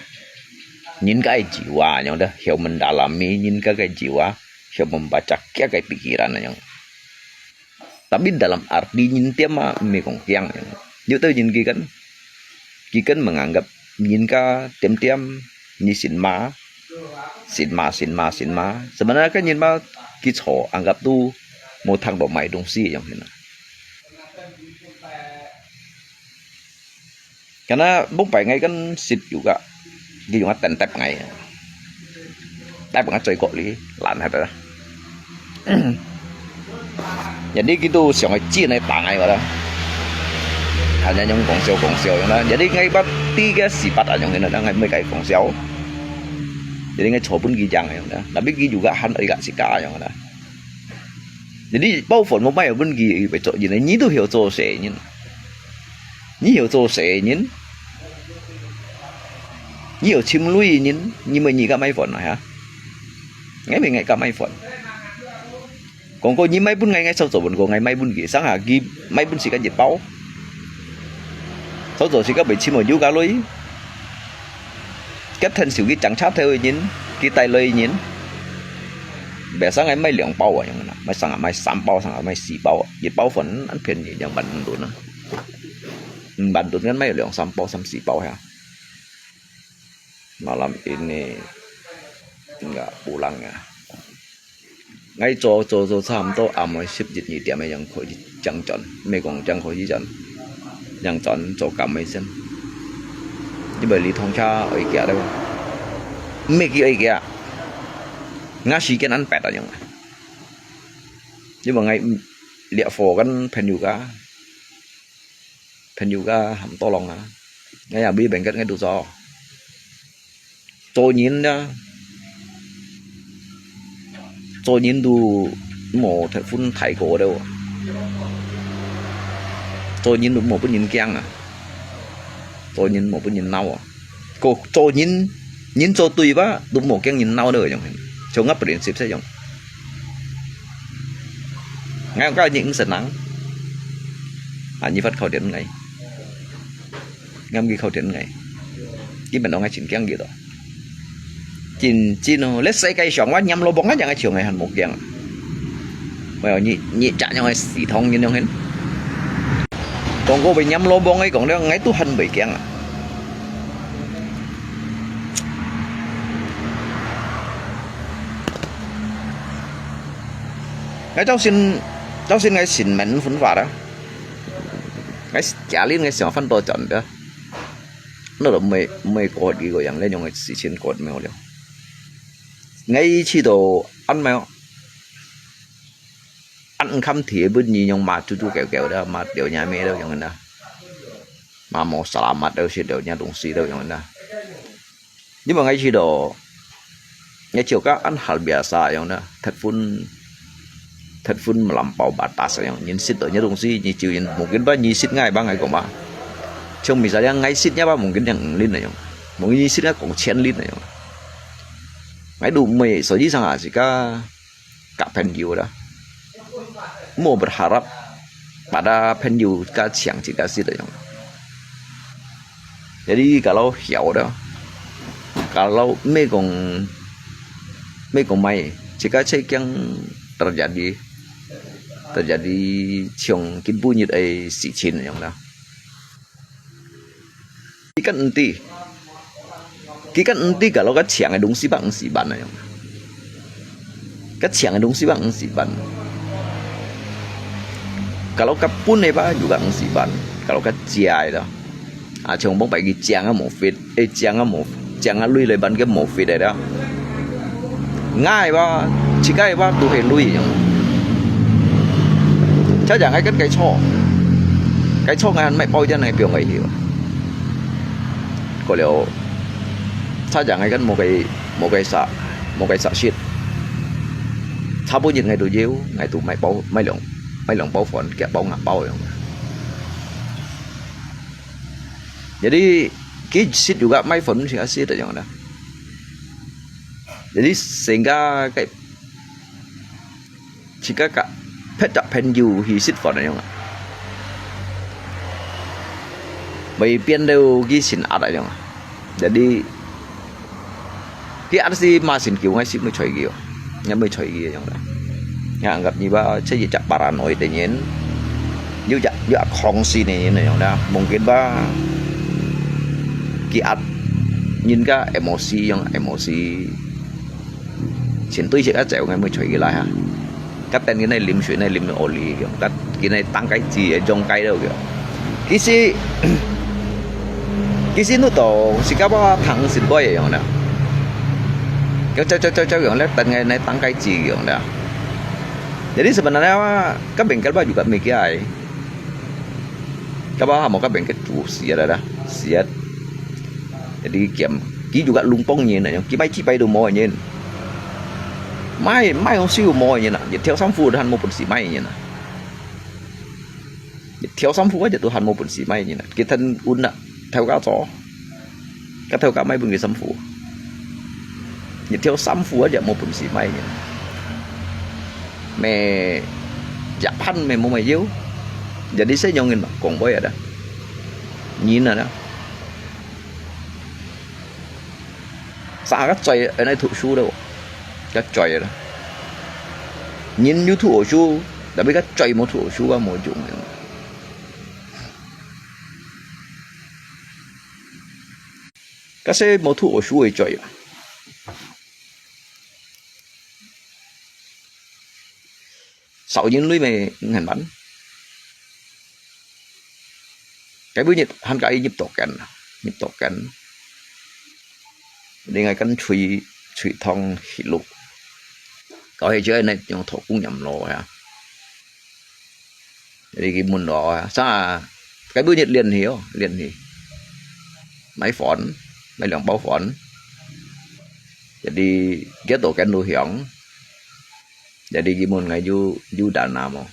nyin ka ai jiwa ayang da, hiau mendalami nyin ka ai jiwa, hiau membaca kia ka ai pikiran ayang. Tapi dalam arti nyin tiam ma mi kong kiang ayang. Yu tau nyin ki kan, ki kan menganggap nyin ka tiam-tiam ni sin ma, sin ma, sin ma, sin ma. Sebenarnya kan nyin ma ki cho anggap tu mo thang do mai dong si ayang hina. Karena bông pai ngai kan sit juga. Ki yung ten tep ngai. Tep ngai cuy kok li, lan hat da. Jadi gitu siang ngai chin ngai tang ngai wa da. Hanya yung kong siau kong siau yung da. Jadi ngai bat tiga sipat ayang yung da ngai mai kai kong siau. Jadi ngai cho pun ki jang yung da. Tapi ki juga han ai ka sika yung da. Jadi bao phone mo mai pun ki bai cho yin, ni tu hiau cho se yin. Ni hiau cho se yin. Ni hiau chim lui yin, ni mai ni ka mai phone ha. Ngai mai ngai ka mai phone. Kong ko ni mai pun ngai ngai sao cho pun ko ngai mai pun ki, sang ha ki mai pun si ka jit bao. Sao cho si ka bai chim mo yu ka lui. Kep then siu ki chang cha theu yin, ki tai lui yin. Bai sang ngai mai liang bao ayang na, mai sang mai sam bao, sang mai si bao. Jit bao phone an phian ni yang ban dun na. Ban dun kan mai liang sam bao, sam si bao ha. Malam ini enggak pulang ya. Ngai cho cho cho 差毋多暗晡十一二點个樣可以正轉，毋係講正可以轉，正轉做工个先。因為你通車愛行了，毋係佢愛行，𠊎時間安排到樣。因為𠊎列貨跟朋友个，朋友个很多人啊，𠊎也未明白𠊎都做。 做人啊，做人都無忒分大過了啊。做人都無分人驚啊，做人無分人鬧啊。個做人，人做對吧，都無驚人鬧了樣。像𠊎prinsip係樣。𠊎講你五十人，啊，你發考點𠊎。 Ngam ki khâu thiện ngai. Ki mình nong ngai chim kiang ki to. Chim chim no, lết sai kai xiong wa nhắm lo bông á, yang ngai chiu ngai hàn mô kiang. Wa ni, ni chả nhong ngai xì thong ni nhong hin. Kong ko bai nhắm lo bông ngai kong leo ngai tu hàn bai kiang. Ngai chau sin, chau sin ngai sin men phun fa da. Ngai s-, kia lin ngai siang fan to chọn da. Nó là mày, mày có đi có yang lên, nhung ngai xì chen có mèo liao. Ngai chỉ đồ ăn mèo. Ăn khăm thì bữa ni nhung mà chú chú kéo kéo da, mà điều nhà mẹ đâu nhung da. Mà mò salamat đâu, xì đâu nhà đồng xì đâu nhung da. Nhưng mà ngai chỉ đồ, ngai chiu ka ăn hal biasa yang na, thật phun, thật phun melampau batas yang. Nyin sit tu nya dong si, nyi chiu nyin mungkin ba nyi sit ngai ba ngai kong ba. Chiu misalnya ngai sit nya ba mungkin yang lin na yang. Mungkin nyi sit ngai kong chen lin na yang. Ngai du mei, so ji sang a si ka, ka 朋友 da. Mo berharap pada 朋友 ka chiang sit ka sit yang. Jadi kalau hiau da, kalau mê kong, mê kong mai, jika cai kiang terjadi, terjadi chiong kin bu nyit ai si chin yang da. Ki kan enti, ki kan enti kalau ka chiang ai dong si bang si ban yang. 該請个東西吧五十萬，kalau該分个吧又該五十萬，kalau該借个啦，啊，像往擺佢請个無fit，誒，請个無，請个鐳來辦个無fit个啦。𠊎个吧，自家个吧都係鐳樣。這樣𠊎跟該錯，該錯𠊎還買包一點來放佢去。過了，這樣𠊎跟無該，無該啥，無該啥事。差不多𠊎都要，𠊎都買包，買兩，買兩包飯，夾包五包樣。Jadi，佢食又个買飯食啊食得樣啦。Jadi，成个个，自家个，別隻朋友去食飯樣啊。會變到佢先壓啊樣啊。Jadi， 佢阿是馬上叫𠊎食，毋會睬佢哦，𠊎毋會睬佢樣啦。𠊎anggap你吧，這一隻paranoid个人，又隻，又隻狂心个人樣啦，mungkin吧，佢壓人家emosi樣，emosi，先對食啊走，𠊎毋會睬佢啦哈。 Katén佢那啉水，那啉oli樣，katén佢那當該雞，中雞了樣。其實，其實你都是个話糖心杯樣啦。佢走走走走樣，那等个那當該雞樣啦。Jadi sebenarnya，該邊个話有个物件，該話無該邊个煮死了啦，死了。Jadi佢，佢有个弄幫人啊，佢買幾擺都無人。 買，買東西又無个人啊，一條衫褲都還無本事買个人啊。一條衫褲啊，都還無本事買个人啊。佢等運啊，頭家做，个頭家買分佢衫褲。一條衫褲啊，也無本事買个人。咩，一盤咩無買要，jadi細樣人嘛，講話啊，人啊，啥个嘴，恁樣讀書了，个嘴了。人有讀好書，tapi个嘴無讀好書啊，無用个。个係無讀好書个嘴啊。 少人類咩，毋肯辦。該每日還加入到間，入到間。另外跟吹，吹筒去錄。搞起就係那種土工人咯呀。你去問咯啊，啥，該每日練去哦，練去。買飯，買兩包飯。Jadi，佢到間路響。 Jadi佢問𠊎有，有dana無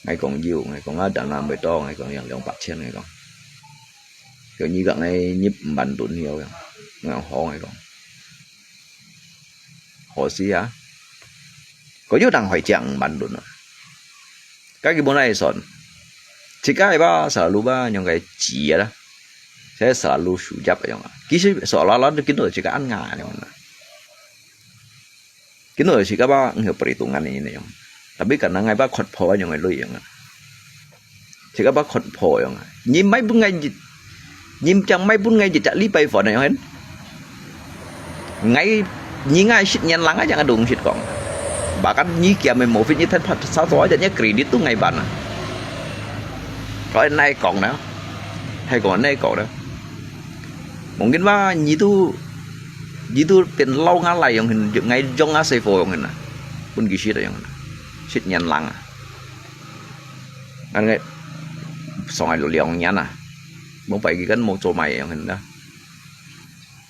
？𠊎講有，𠊎講啊，dana幾多？𠊎講有兩百千，𠊎講。佢講你講𠊎入五萬銀了，𠊎講好，𠊎講。好事啊！佢有人會借五萬銀啊！該佢本來算，自家个吧，selalu吧，用个紙啊啦，這selalu收入个用啊。其實所啦啦都見到自家恁樣个用啊。 Kino si kaba ngeu perhitungan ini yang. Tapi karena ngai ba khot pho yang lui yang. Si kaba khot pho yang. Ni mai pun ngai, ni chang mai pun ngai jejak li pai phone yang hen. Ngai, ni ngai sit nyan lang aja ngadung sit kong. Bahkan ni kia mai mo fit ni than phat sa so aja ni credit tu ngai ban. Kau nai kong na. Hai kong nai kong na. Mungkin ba ni tu, ni tu pien lau nga lai yang hen, ngai jong nga sai fo yang hen na. Pun ki sit yang hen na. Sit nyan lang a. Ngan ngai, song ai lo liang nyan a. Mong pai ki kan mong cho mai yang hen na.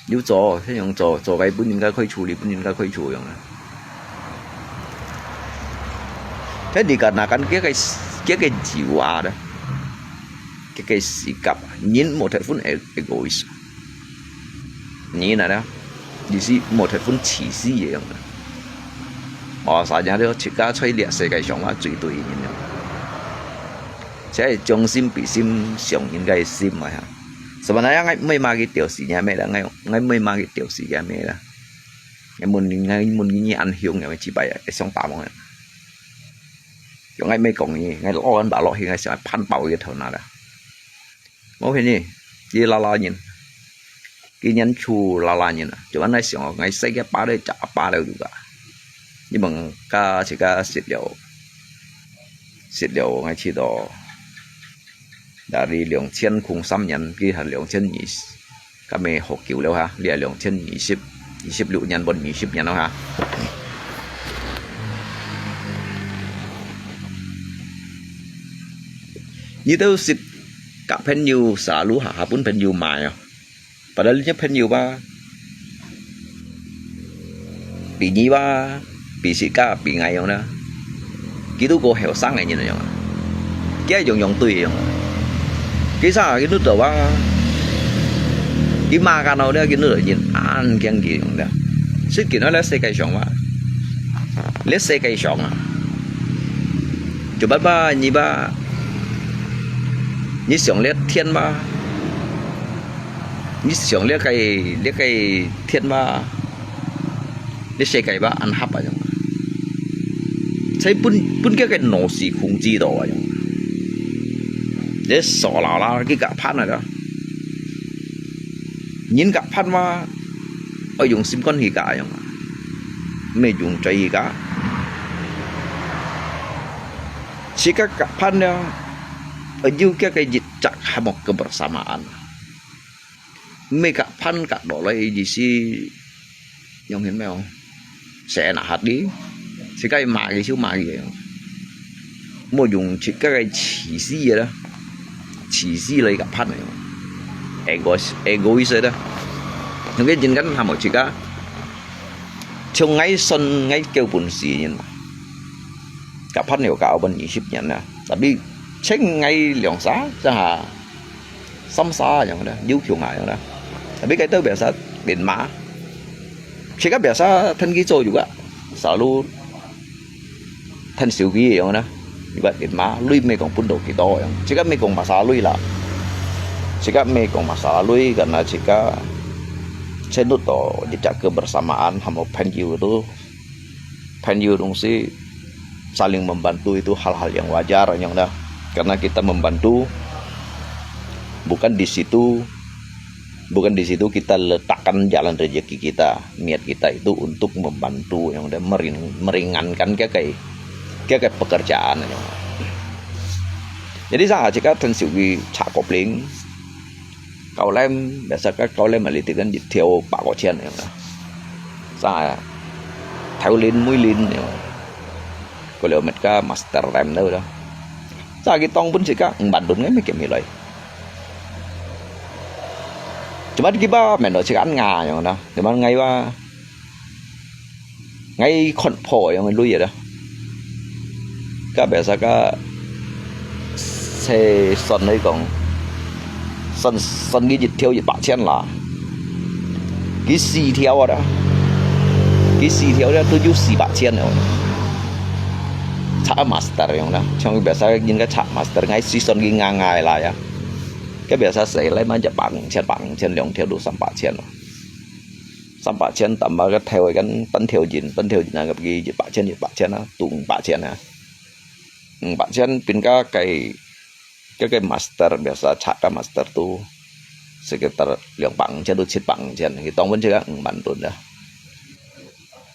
Liu cho, sai yang cho, cho kai pun yin kai khoi chu li, pun yin kai khoi chu yang na. Thế thì cả là căn kia cái, kia cái chịu à đó. Cái, cái sĩ cấp, nhìn một thầy phun e-, egoist. Nhìn là đó. Đi sĩ một thầy phun chỉ sĩ vậy không? Ồ, sao nhà đó chỉ có thấy liệt sẽ cái sống mà tùy tùy nhìn nhau. Sẽ trong sim bị sim sống nhìn cái sim mà ha. Sebenarnya ngai mai ma ki tiểu sĩ nhà mẹ là ngai, ngai mai ma ki tiểu sĩ nhà mẹ là. Ngai muốn, ngai muốn như ăn hiếu ngai chỉ bài, cái sống tạm rồi. Yo ngai mai kong ni, ngai lo an ba lo hi ngai siang phan pao ye thau na da. Mo phe ni, ye la la nyin. Ki nyan chu la la nyin. Jo an nai siang ngai sai ke pa de cha pa de du ga. 你問佢自家食了，食了，𠊎知道，dari兩千空三年，佢還兩千二十，該乜好久了哈，你係兩千二十，二十六年，分二十年了哈。你都識甲朋友selalu哈，哈分朋友買哦。Padahal你朋友吧，比你吧，比自家，比𠊎樣啦。佢都過後生个人樣啊，佢係樣樣對樣啊。佢啥，佢都做啊，佢嘛干了了，佢都人安驚佢樣了。所以今日咧世界上嘛，這世界上啊，就爸爸你吧，你想這天吧。 你想這个，這个天吧，這世界吧，恁合啊樣。所以分，分佢个腦屎控制到啊樣。這傻啦啦，佢甲判啊啦。人甲判嘛，愛用心肝去甲樣，毋係用嘴去甲。自家甲判了，愛有佢个一隻和睦个kebersamaan。 毋係甲判甲落來意思，用起咩哦？Seenak hati，自家罵佢就罵佢，莫用自家个自私个啦，自私來甲判个，egois，egois个啦。用个人間還無自家，像𠊎算𠊎夠本事人嘛，甲判了甲分二十年啦，tapi請𠊎兩儕，真下。 三儕樣啦，有窮啊樣啦。Tapi該兜biasa練馬，自家biasa跈佢做juga，selalu跈手機樣啦。Juga練馬，鐳毋係講分到幾多樣，自家毋係講masalah鐳啦，自家毋係講masalah鐳，karena自家senut到一隻kebersamaan，還無朋友都 朋友東西，saling membantu itu hal-hal yang wajar，樣啦。Karena kita membantu, bukan di situ, bukan di situ kita letakkan jalan rezeki kita, niat kita itu untuk membantu, yang ada meringankan 佢个，佢个 pekerjaan，樣。Jadi，上下自家跈手機查kopling， Kau lem，biasa ka kau lem ali tigan一條百五千樣啦。Sa，頭輪尾輪樣。Kau leo met ka master lem tu lah。Sa佢當分自家五萬盾个乜減起來。Cuma佢ba men lo自家nga樣啦，cuma ngai ba。 Ngai khon pho yang lui ya dah. Ka biasa ka se son lai kong. Son son gi jit thiau jit pak chen la. Gi si thiau dah. Gi si thiau dah tujuh si pak chen ya. Chak master yang dah. Chong biasa gin ka chak master ngai si son gi nga ngai la ya. Ka biasa se lai man jat pak chen pak chen liang thiau du san pak chen. San pak chen tam ba ka thiau kan tan thiau jin, tan thiau jin anggap gi jit pak chen, jit pak chen ah, tung pak chen ah. Tung pak chen pin ka kai, ka kai master biasa chak ka master tu sekitar liang pak chen tu jit pak chen. Ki tong pun chen ka ung man tun dah.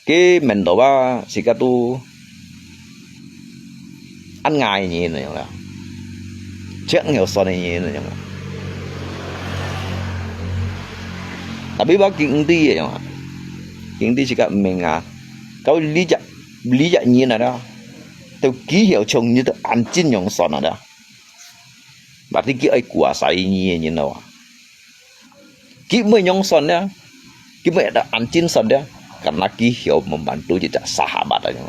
Ki men to ba si ka tu ăn ngai nyi na yong la. Chek ngeo son nyi na yong la. Tapi ba king ti yong la. King ti si ka ming a. Kau li jak, li jak nyi na da. Teu ki hiau chong nyi teu ăn chin yong son na da. Berarti ki ai kuasa nyi nyi na wa. Ki mui yong son ya. Ki mui ada ăn chin son ya. Karena ki hiau membantu jejak sahabat aja.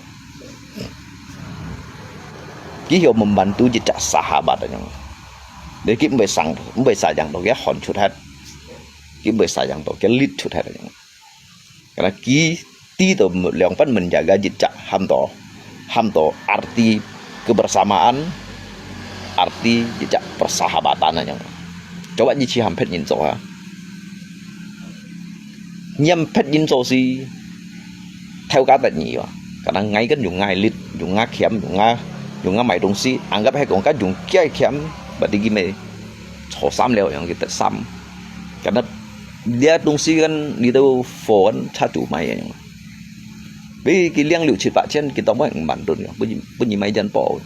Ki hiau membantu jejak sahabat aja. Jadi ki mui sang, mui sayang to ki hon chut hat. Ki mui sayang to ki lit chut hat aja. Karena ki ti to liang pan menjaga jejak ham to, ham to arti kebersamaan, arti jejak persahabatan aja. Coba ji chi ham phet nyin so ha. Nyiam phet nyin so si theo ka tat nyi wa. Karena ngai kan yung ngai lit, yung nga khiam, yung nga, yung nga mai dong si, anggap hai kong ka yung kiai khiam, berarti ki mui cho sam leo yang kita sam. Karena dia dong si kan ni tu phone cha tu mai yang. 比佢領六七八千，佢當然五萬ton个，分你分你買一間包。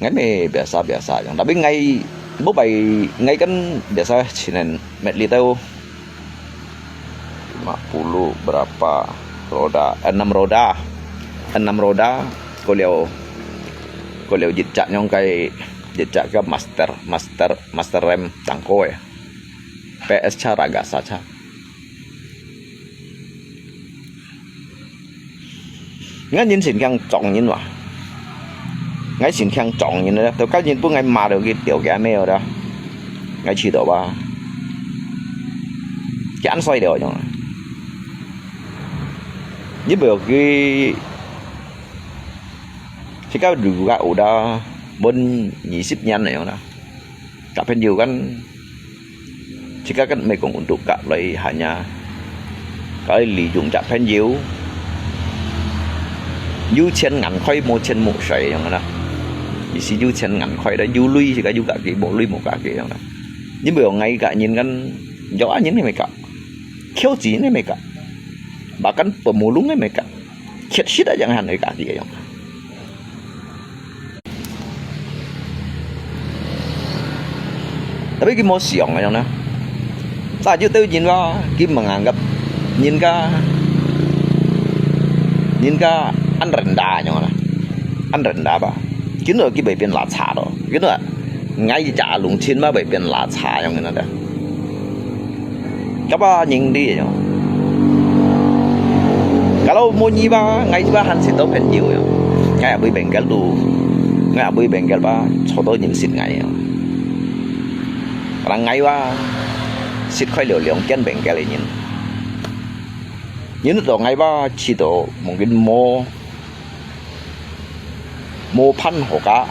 𠊎乜biasa-biasa樣，tapi𠊎無拜，𠊎kan biasa chinen met litau. Lima puluh berapa roda? Enam roda. Enam roda. Ko liau, ko liau jejak nyong kai, jejak ka master, master, master rem tangko ya. P S cha raga sa cha. Ngan yin sin kiang chong yin wa. Ngai sin kiang chong yin da. Tau kal yin pu ngai ma do ki tio kia me da. Ngai chi do wa. Kian soi do yong. Ni bo ki. Sika du ga u da. Bon ni sip nyan na yong da. Ka pen yu kan. Jika kan mekong untuk kak lai hanya kali li yung jak pen yu. Yu chen ngan koi mo chen mo shai yong na. Isi yu chen ngan koi da yu lui jika yu kak ki mo lui mo kak ki yong na. Ni bo ngai kak nyin kan jauh nyin ni meka. Kyo ji ni meka. Bahkan pemulung ni meka. Kiet sit aja ngan kak ki yong. Tapi ki mo siang ayang na. Sa ju teu nyin wa, ki menganggap nyin ka, nyin ka an rendah ayang na. An rendah ba. Kin lo ki bai pian la cha lo. Kin lo ngai ja lung chin ma bai pian la cha ayang na da. Kapa nying di yo. Kalau mo nyi ba, ngai ba han sit to pen yu yo. Ngai abui bengkel tu. Ngai abui bengkel ba, cho to nying sit ngai yo. Karang ngai ba, sit khoi liu liong kian bengkel nyin. Nyin to ngai ba, chi to mungkin mo. Mo phan ho ka,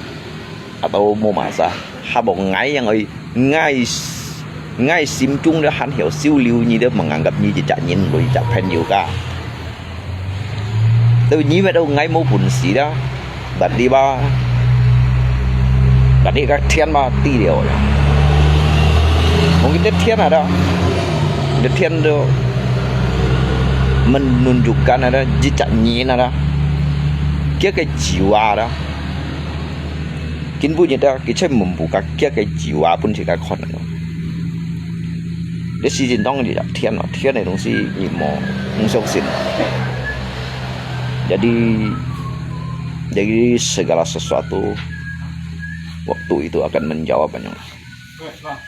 atau mo masa. Habo ngai yang oi, ngai, ngai sim chung de han hiu siu liu ni de menganggap ni je jak nyin lui jak pen yu ka. Teu ni me teu ngai mo pun si da. Bat di ba. Bat di ka thian ba ti liu ya. Mungkin de thian ada. De thian de menunjukkan ada je jak nyin ada. Kia ke jiwa ada. Kin bu nyet da, ki chen mun bu ka kia ke jiwa pun si ka khon no. Di si jin tong di thian no, thian ni dong si ni mo, hong siok sin. Jadi, jadi segala sesuatu waktu itu akan menjawab banyak.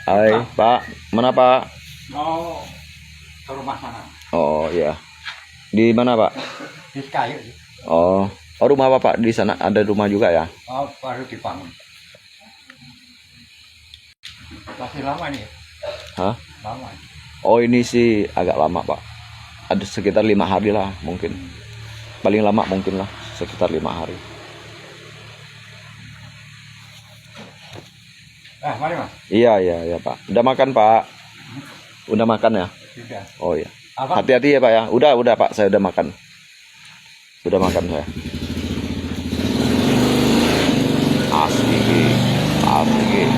Hai, Pak, mana Pak? Mau ke rumah sana. Oh, iya. Di mana, Pak? Di Sekayu. Oh. Oh, rumah Bapak di sana ada rumah juga ya? Oh, baru dibangun. Masih lama ini. Hah? Lama ini. Oh, ini sih agak lama, Pak. Ada sekitar lima hari lah mungkin. Paling lama mungkin lah sekitar lima hari. Ah, mari, Mas. Iya, iya, iya, Pak. Udah makan, Pak? Udah makan ya? Sudah. Oh, iya. Apa? Hati-hati ya, Pak ya. Udah, udah, Pak. Saya udah makan. Sudah makan saya. Asik. Asik.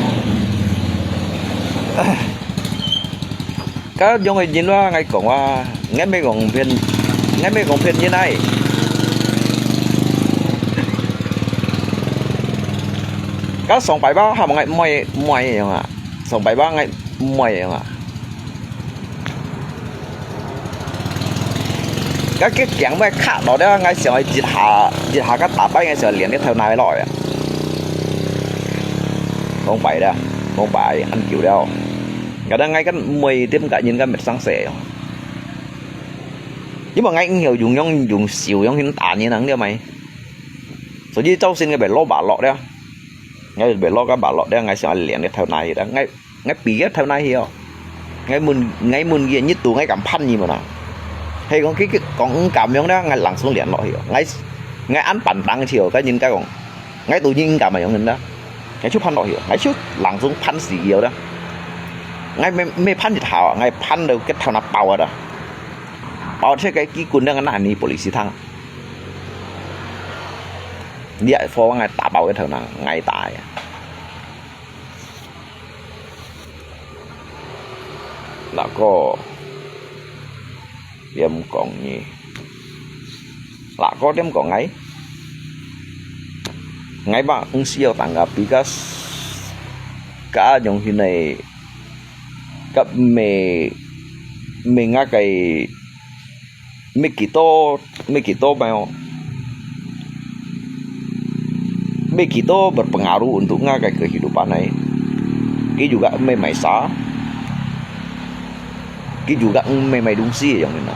Ka yong ngai yin wa ngai kong wa, ngai mei kong pian, ngai mei kong pian yin ai. Ka song pai ba ha ngai moi moi yong a. Song pai ba ngai moi yong a. Ka ke kiang bai kha lo da ngai siang ai jit ha, jit ha ka ta pai ngai siang lian ke thau nai lo ya. Mong pai da, mong pai an kiu liao. Ka da ngai kan moi tim ka nyin ka met sang se yo. Ni ma ngai ngiu yung yong yung siu yong hin ta ni nang liao mai. So ji zau sin ke bai lo ba lo da. Ngai bai lo ka ba lo da ngai siang lian ke thau nai da ngai. Ngai pi ke thau nai hio. Ngai mun, ngai mun ye nyi tu ngai kam phan nyi mana. Hei kong ki ki kong kam yong da ngai langsung lian lo hio. Ngai, ngai an pan tang hio ka nyin ka kong. Ngai tu nyi kam yong da. Ngai chu phan lo hio. Ngai chu langsung phan si hio da. Ngai me, me phan ji thau, ngai phan do ke thau na pau da. Pau che ke ki kun da ngai na ni polisi thang. Dia fo ngai ta pau ke thau na ngai ta ya. Lah ko. 點講你，哪個點講𠊎？𠊎嘛毋需要tanggapi个，个樣形个，个毋係，毋係𠊎个，毋係幾多，毋係幾多咩哦。Begitu berpengaruh untuk ngah ka kehidupan ai. Ki juga me mai sa. Ki juga me mai dungsi yang na.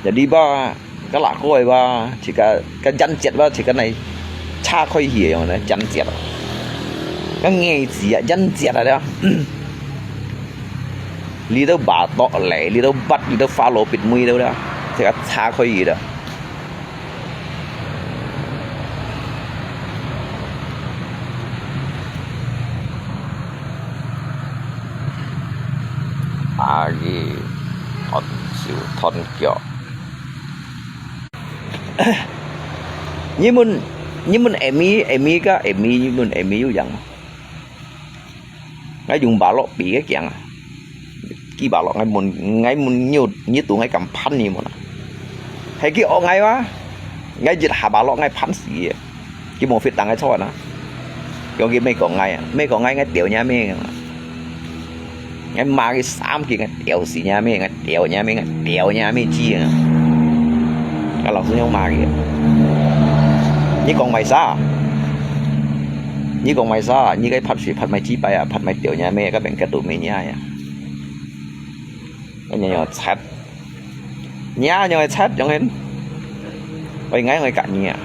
Jadi ba, ka lako ai ba, cika, ka janjet ba, cika nai cha koi hi yang na, janjet. Ka ngai ji ya, janjet ada. Li tau ba tok lai, li tau bat, li tau fa lo pit mui tau da. Cika cha koi hi da. Agi thon siu thon kiok. Nyi mun, nyi mun emi, emi ka emi, nyi mun emi yu yang. Ngai yung balok pi ke kiang a. Ki balok ngai mun, ngai mun nyu, nyi tu ngai kam phan nyi mun a. Hai ki ok ngai wa. Ngai jit ha balok ngai phan si. Ki mo fit tang ngai chon a. Yong ki me kong ngai a. Me kong ngai ngai tiao nya me. Ngai ma ki sam ki ngai tiao si nya me, ngai tiao nya me, ngai tiao nya me chi a. Ngai lòng su nyong ma ki. Nyi kong mai sa. Nyi kong mai sa, nyi cái phat si phat mai chi pai a, phat mai tiao nya me, ka beng ka tu me nya ya. Ka nya yo chat. Nya yo chat yong hen. Oi ngai ngai ka nya.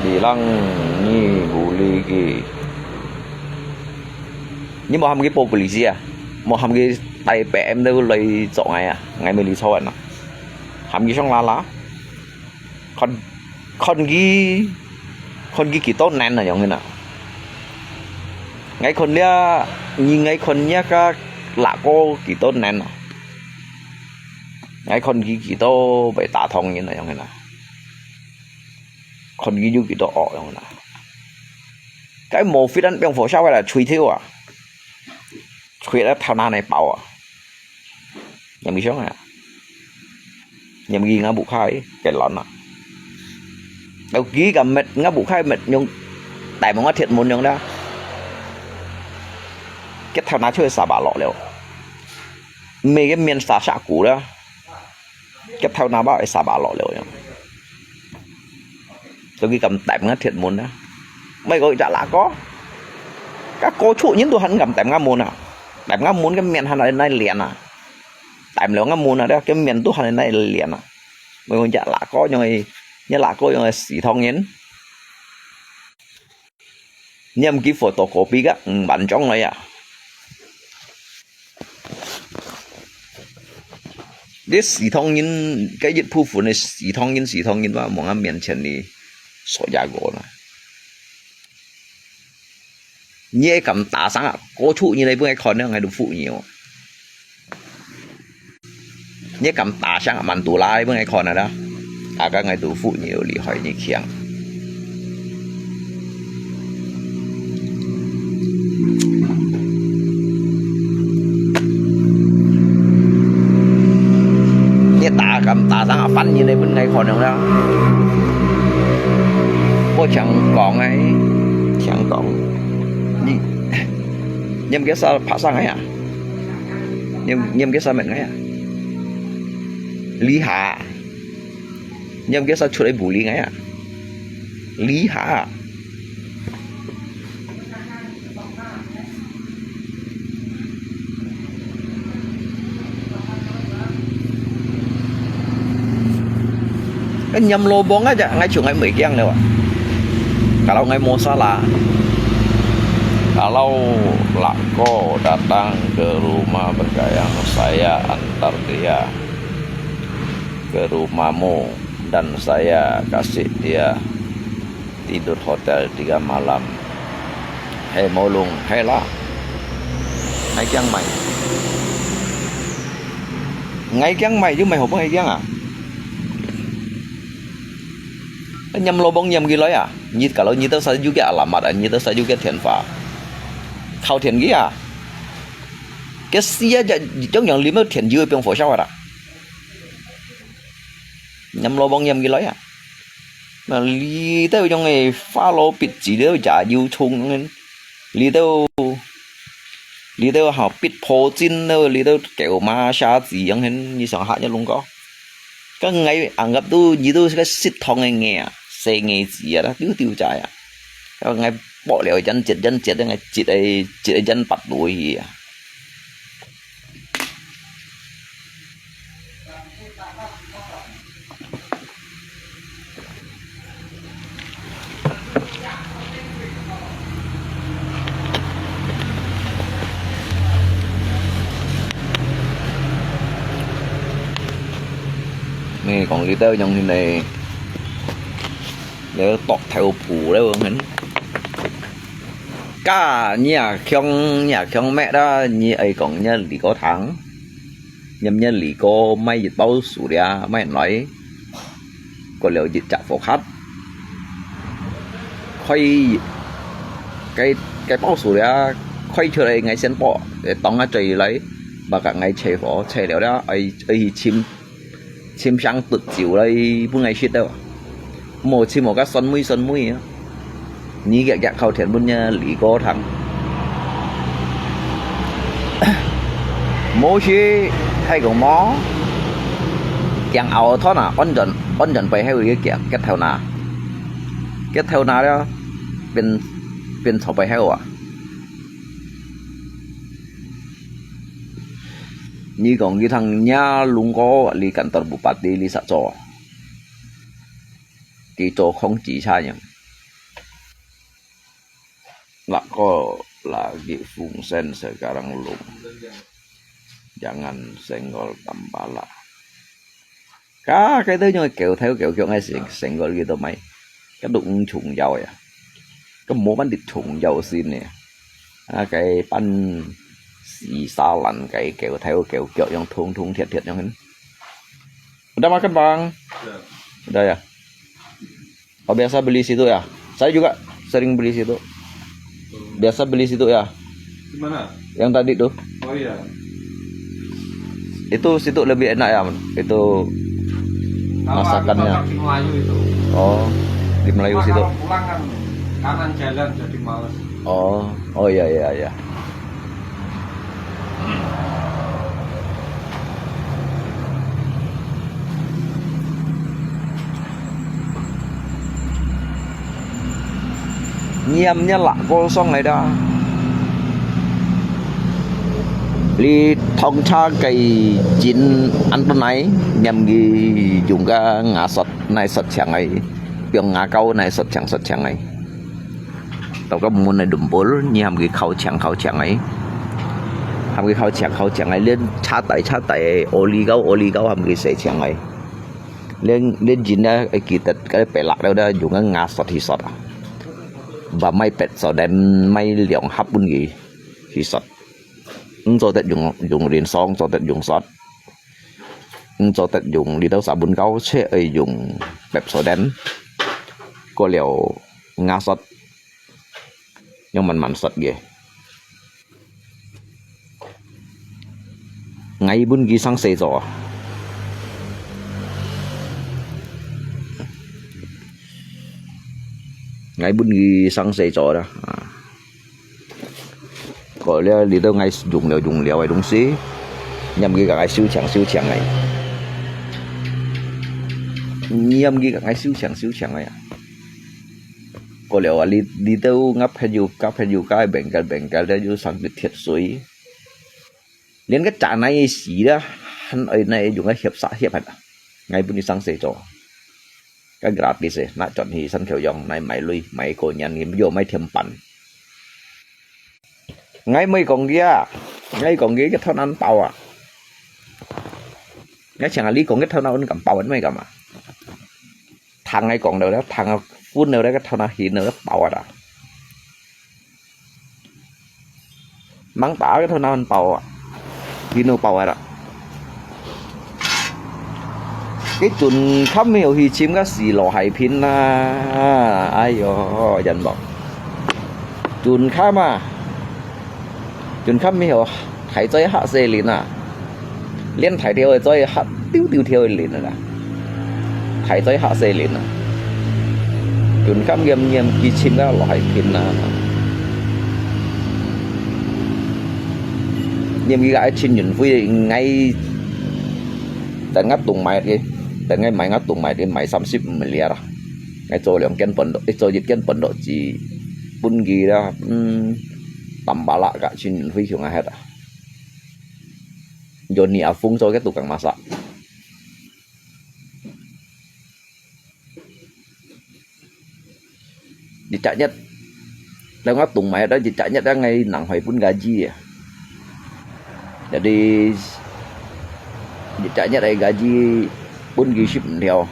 Bilang nyi buli ki. Nyi mo ham ki po polisi a. Mo ham ki tai P M tu lai chok ngai a. Ngai me li chok an a. Ham ki song la la. Kon, kon ki, kon ki ki to nen a yong hen a. Ngai kon lia, nyi ngai kon nya ka la ko ki to nen a. Ngai kon ki ki to bai ta thong yin a yong hen a. Kon ki yu ki to o yong hen a. Cái mồ phí đánh bèo phổ sao vậy là chui thiếu à? Chui đã thao na này bảo à? Nhầm đi sống à? Nhầm gì ngã bụt khai cái lon à? Đầu ký cả mệt ngã bụt khai mệt nhung. Tại mà ngã thiệt muốn nhung đó. Cái thao na chui xả bả lọ liều. Mê cái miền xả xả cũ đó. Kep thau na ba ai sa ba lo liu yang. Tau ki kam taim nga thiet mun na. Mai ko ja la ko. Ka ko chu nyin tu han kam taim nga mun na. Taim nga mun ke mian han nai lian na. Taim liu nga mun na da ke mian tu han nai lian na. Mai ko ja la ko nyong ai, nya la ko nyong ai si thong nyin. Niam ki photocopy ka, mm, ban chong lai ya. This 四通人，个一部分个四通人，四通人嘛，望啊面前哩，所以个啦。你敢打上啊？过去你来分个看呢，还都付你哦。 你敢打上曼都拉分个看啊啦？啊，个个都付你有厉害你强。你打敢打上啊，翻你来分个看啊啦？我强讲哎，强讲，你，你们给啥爬上来呀？ 你，你毋記得啥物个啊？你下，你毋記得啥出來bully个啊？你下。Kan nyam lobong aja, ngai chung ngai mui kiang lewat. Kalau ngai mo salah, kalau lako datang ke rumah Bergayang, saya antar dia ke rumahmu dan saya kasih dia tidur hotel tiga malam. Hei, Molung, hei lah. Ngai kiang mai. Ngai kiang mai, chứ mày không có ngai kiang à? Nhắm lô bông nhắm cái lối à? Nhi cả lối nhi tao sai du kia alamat à, nhi tao sai du kia thiện phá. Khâu thiện kia à? 該死啊，這，這樣淋到田油个放火燒啊啦。黏羅網黏佢來啊。那這兜樣个花羅必子，這兜也有蟲，這兜，這兜哈必破精，這兜狗嫲蝦子樣，你想下一弄个。該𠊎硬硬都，你都係个食堂个蟻啊，細蟻子啊，啦，丟丟仔啊。該𠊎剝了一陣節，一陣節，𠊎節个，節个一陣拔落去啊。 你講這兜樣形个，這剁頭脯了，樣形。 該你也強，你也強咩啦？你愛講你个李哥聽，你，你李哥買一包薯條，買來，過了一隻火盒，開，該，該包薯條開出來，𠊎先剝，當下再來，把佢𠊎切火，切了了，愛，愛去浸 浸上毒酒來分𠊎食兜啊。無浸無个酸梅酸梅啊。你个个靠天分呀，李哥堂。無事，還講無？驚熬湯啊，安全，安全背後一个驚，結頭那。結頭那了，變，變錯背後啊。 你講佢聽若龍哥，你kan tor bupati，你實做啊？佢做空機車人。Lako lagi fungsen sekarang lum. Jangan senggol tambala. 啊，該兜樣狗頭狗腳个成，成个佢都買，該都毋重要呀。該無問題重要性呢。啊，該半死沙爛，該狗頭狗腳樣通通鐵鐵樣。Udah makan, Bang? Udah. Udah ya? Oh, biasa beli situ ya? Saya juga sering beli situ. Biasa beli situ ya? Di mana? Yang tadi tuh. Oh iya. Itu situ lebih enak ya, itu masakannya. Kalau masak di Melayu itu. Oh, di Melayu situ. Kalau pulang kan kanan jalan jadi males. Oh, oh iya, iya, iya. Ngiam nia lak kosong ai da. Li thong cha kai jin an to nai, ngiam gi jung ka nga sot nai sot chiang ai, piong nga kau nai sot chiang sot chiang ai. Tau ka mun ai dumpul, nyi ham ki khau chiang khau chiang ai. Ham ki khau chiang khau chiang ai, lien cha tai cha tai, oli gau oli gau ham ki se chiang ai. Lien, lien jin da, ai ki tet, ka pe lak da, da, jung ka nga sot hi sot a. Ba mai pet sot, den mai liong hap bun ki hi sot. Ung cho tet jung, jung lien song, cho tet jung sot. Ung cho tet jung li tau sa bun kau, che ai jung pep sot den. Ko liao nga sot. Yang man man sot ge. Ngai bun ki sang se cho. Ngai bun ki sang se cho da. Ha. Ko liao li tau ngai jung liao jung liao ai dong si. Ngiam ki ka ngai siu chiang siu chiang ai. Ngiam ki ka ngai siu chiang siu chiang ai. Ko liao a, li, li tau ngap phen yu, ngap phen yu, kai beng kal, beng kal, da yu sang ki thiet sui. Lien ka cha nai si da, han ai nai jung ka hiap sa hiap hat. Ngai bun ni sang se cho. Ka gratis e, na chon hi san kheu yong, nai mai lui, mai ko nyan, yo mai thiam pan. Ngai mai kong kia, ngai kong kia, ka thon an pao a. Ngai chiang a li kong ka thon an un kam pao an mai kam a. Thang ngai kong dau da, thang a phun dau da, ka thon a hin dau da pao a da. Mang ta ka thon an pao a. Hin dau pao a da. Cái chun khăm mi hi chim ka si lo hai pin na. Ai yo, yan bok. Chun khăm a. Chun khăm mi ho. 大嘴嚇細人啊，連大條个嘴嚇丟丟條个人啊，大嘴嚇細人啊，用咁嚴嚴佢尋个落去拼啊！因為𠊎尋運費，𠊎在𠊎東買个，在𠊎買𠊎東買个買三十五个啦，𠊎做兩件半到，做一件半到至分佢啦，嗯，tambah啦，該尋運費用啊，係啦。 Joni Afung做个tukang masak. Jicak nyet, lewat tung mai ada jicak nyet ang ngai nang hoi pun gaji ya. Jadi jicak nyet ai gaji pun gisip liao.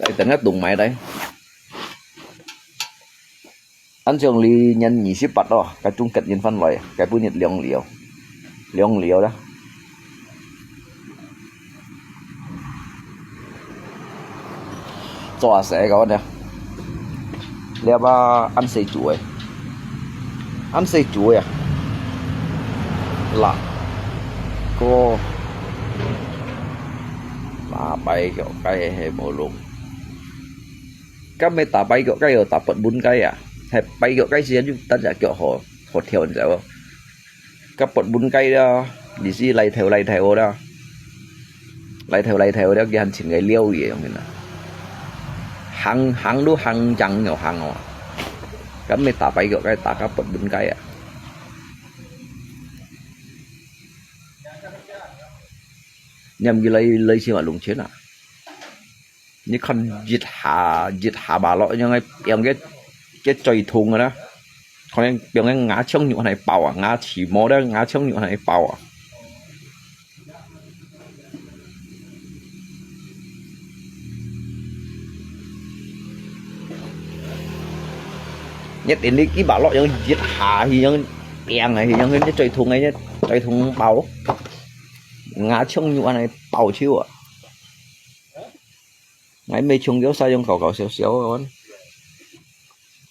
Ai tengah tung mai dai. Ăn chong li nhan nhị sip pat lo, cái chung kết nhân phân loại, cái bún nhiệt liang liao. Liang liao đó. Cho sẽ có nè. Lia ba ăn xe chuối. Ăn xe chuối à. Là cô. Là bay kiểu cái hè màu lùng. Kami ta pai kok kai ta pot bun kai à. He pai kok kai si ju tan ja kok ho, ho theo nja. Ka pot bun kai da, di si lai theo lai theo da. Lai theo lai theo da, ki han chin ngai liao ye yong na. Hang, hang lu hang jang nyo hang o. Kami ta pai kok kai ta ka pot bun kai à. Nhằm gì lấy, lấy xí mà lùng chiến à. Ni khan jit ha, jit ha ba lo, yang ai piang ke, ke choi thung na. Khan yang piang ke ngã chong nyu hanai pao à, ngã chi mo da, ngã chong nyu hanai pao à. Nhất đến đi ki ba lo yang jit ha hi yang piang hi yang ke choi thung ai, choi thung pao. Ngã chong nyu hanai pao chiu à. Ngai mei chung yo sa yong kau kau siau siau on.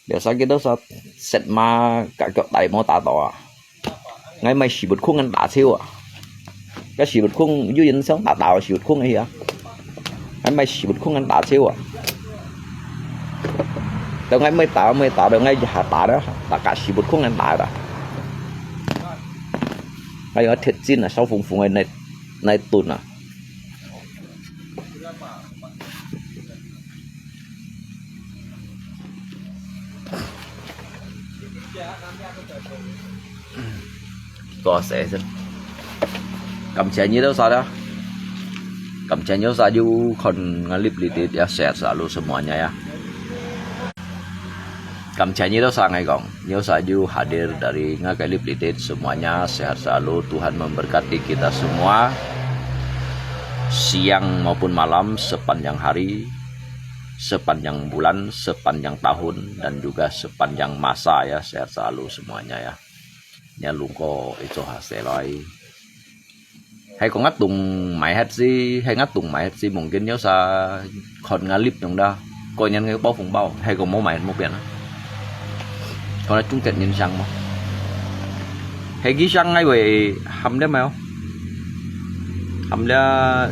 Biasa kita sa set ma ka kok tai mo ta to à. Ngai mai si but khung ăn ta chiu à. Ka si but khung yu yin siang ta ta si but khung ai à. Ngai mai si but khung ăn ta chiu à. Tao ngai mai ta mai ta tao ngai ha ta da. Ta ka si but khung ăn ta da. Ngai yo thiệt chin à, sao phung phung ai nai, nai tun à. Có sẽ xin. Cảm ơn nhiều sa đó. Cảm ơn nhiều sa yu kon ngalip litit ya, sehat selalu semuanya ya. Cảm ơn nhiều sa ngai kong. Nhiều sa yu hadir dari ngai kalip litit, semuanya sehat selalu. Tuhan memberkati kita semua. Siang maupun malam, sepanjang hari, sepanjang bulan, sepanjang tahun, dan juga sepanjang masa ya, sehat selalu semuanya ya. Nya lungko icho ha selai. Hai ko ngat tung mai het si, hai ngat tung mai het si mungkin yo sa khon ngalip yong da. Ko nyan ngai bao phung bao, hai ko mo mai mo pian. Ko na chung ket nyin sang mo. Hai ki sang ngai wei ham de mai. Ham de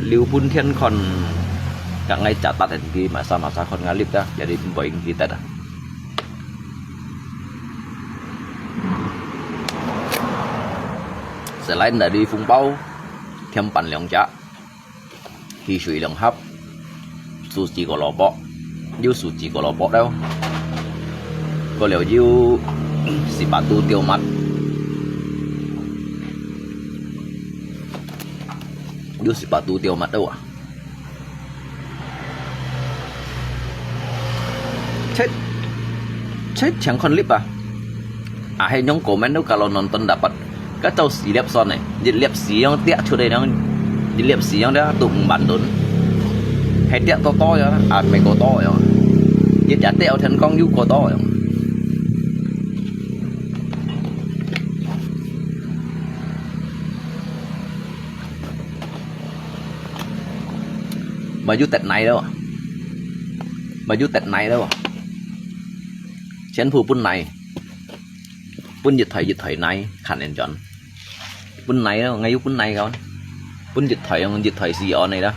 liu pun thian khon kak ngai cha tat hen ki ma sa ma sa khon ngalip da, jadi boi ki tet da. Selain dari phung bao, thiam pan liang ja, hi shui liang hap, su chi ko lo po, yu su chi ko lo po deo. Ko liao yu si pa tu tiêu mat. Yu si pa tu tiêu mat deo à. Chết, chết chẳng còn clip à? À, hay nhóm comment đâu kalau nonton dapat. Các cháu xí lép son này, dịch lép xí yang tiak chuột đây đang, dịch lép xí yang đã tụ mùng bản đốn. Hay tiak to to ya, à, mày có to ya. Dịch chả tiak thành công, yu có to ya. Mà yu tết này đâu à? Mà yu tết này đâu à? 全部分泥，分一台一台泥，看人轉。分泥咯，𠊎有分泥个，分一台用一台四安个啦。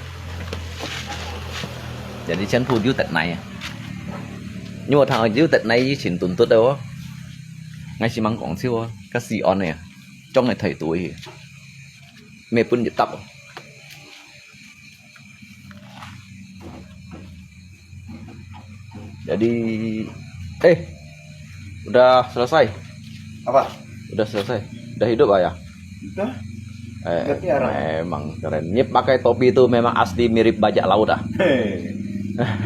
Jadi全部有得泥啊。因為佢有得泥以前斷斷个哦，𠊎係吂講笑哦，該四安个啊，裝个台堆，咩分一搭哦。Jadi, eh, udah selesai? Apa? Udah selesai? Udah hidup, Ayah? Udah. Eh, Hidupnya orang. Memang keren. Ini pakai topi itu memang asli mirip bajak laut, ah. Hei.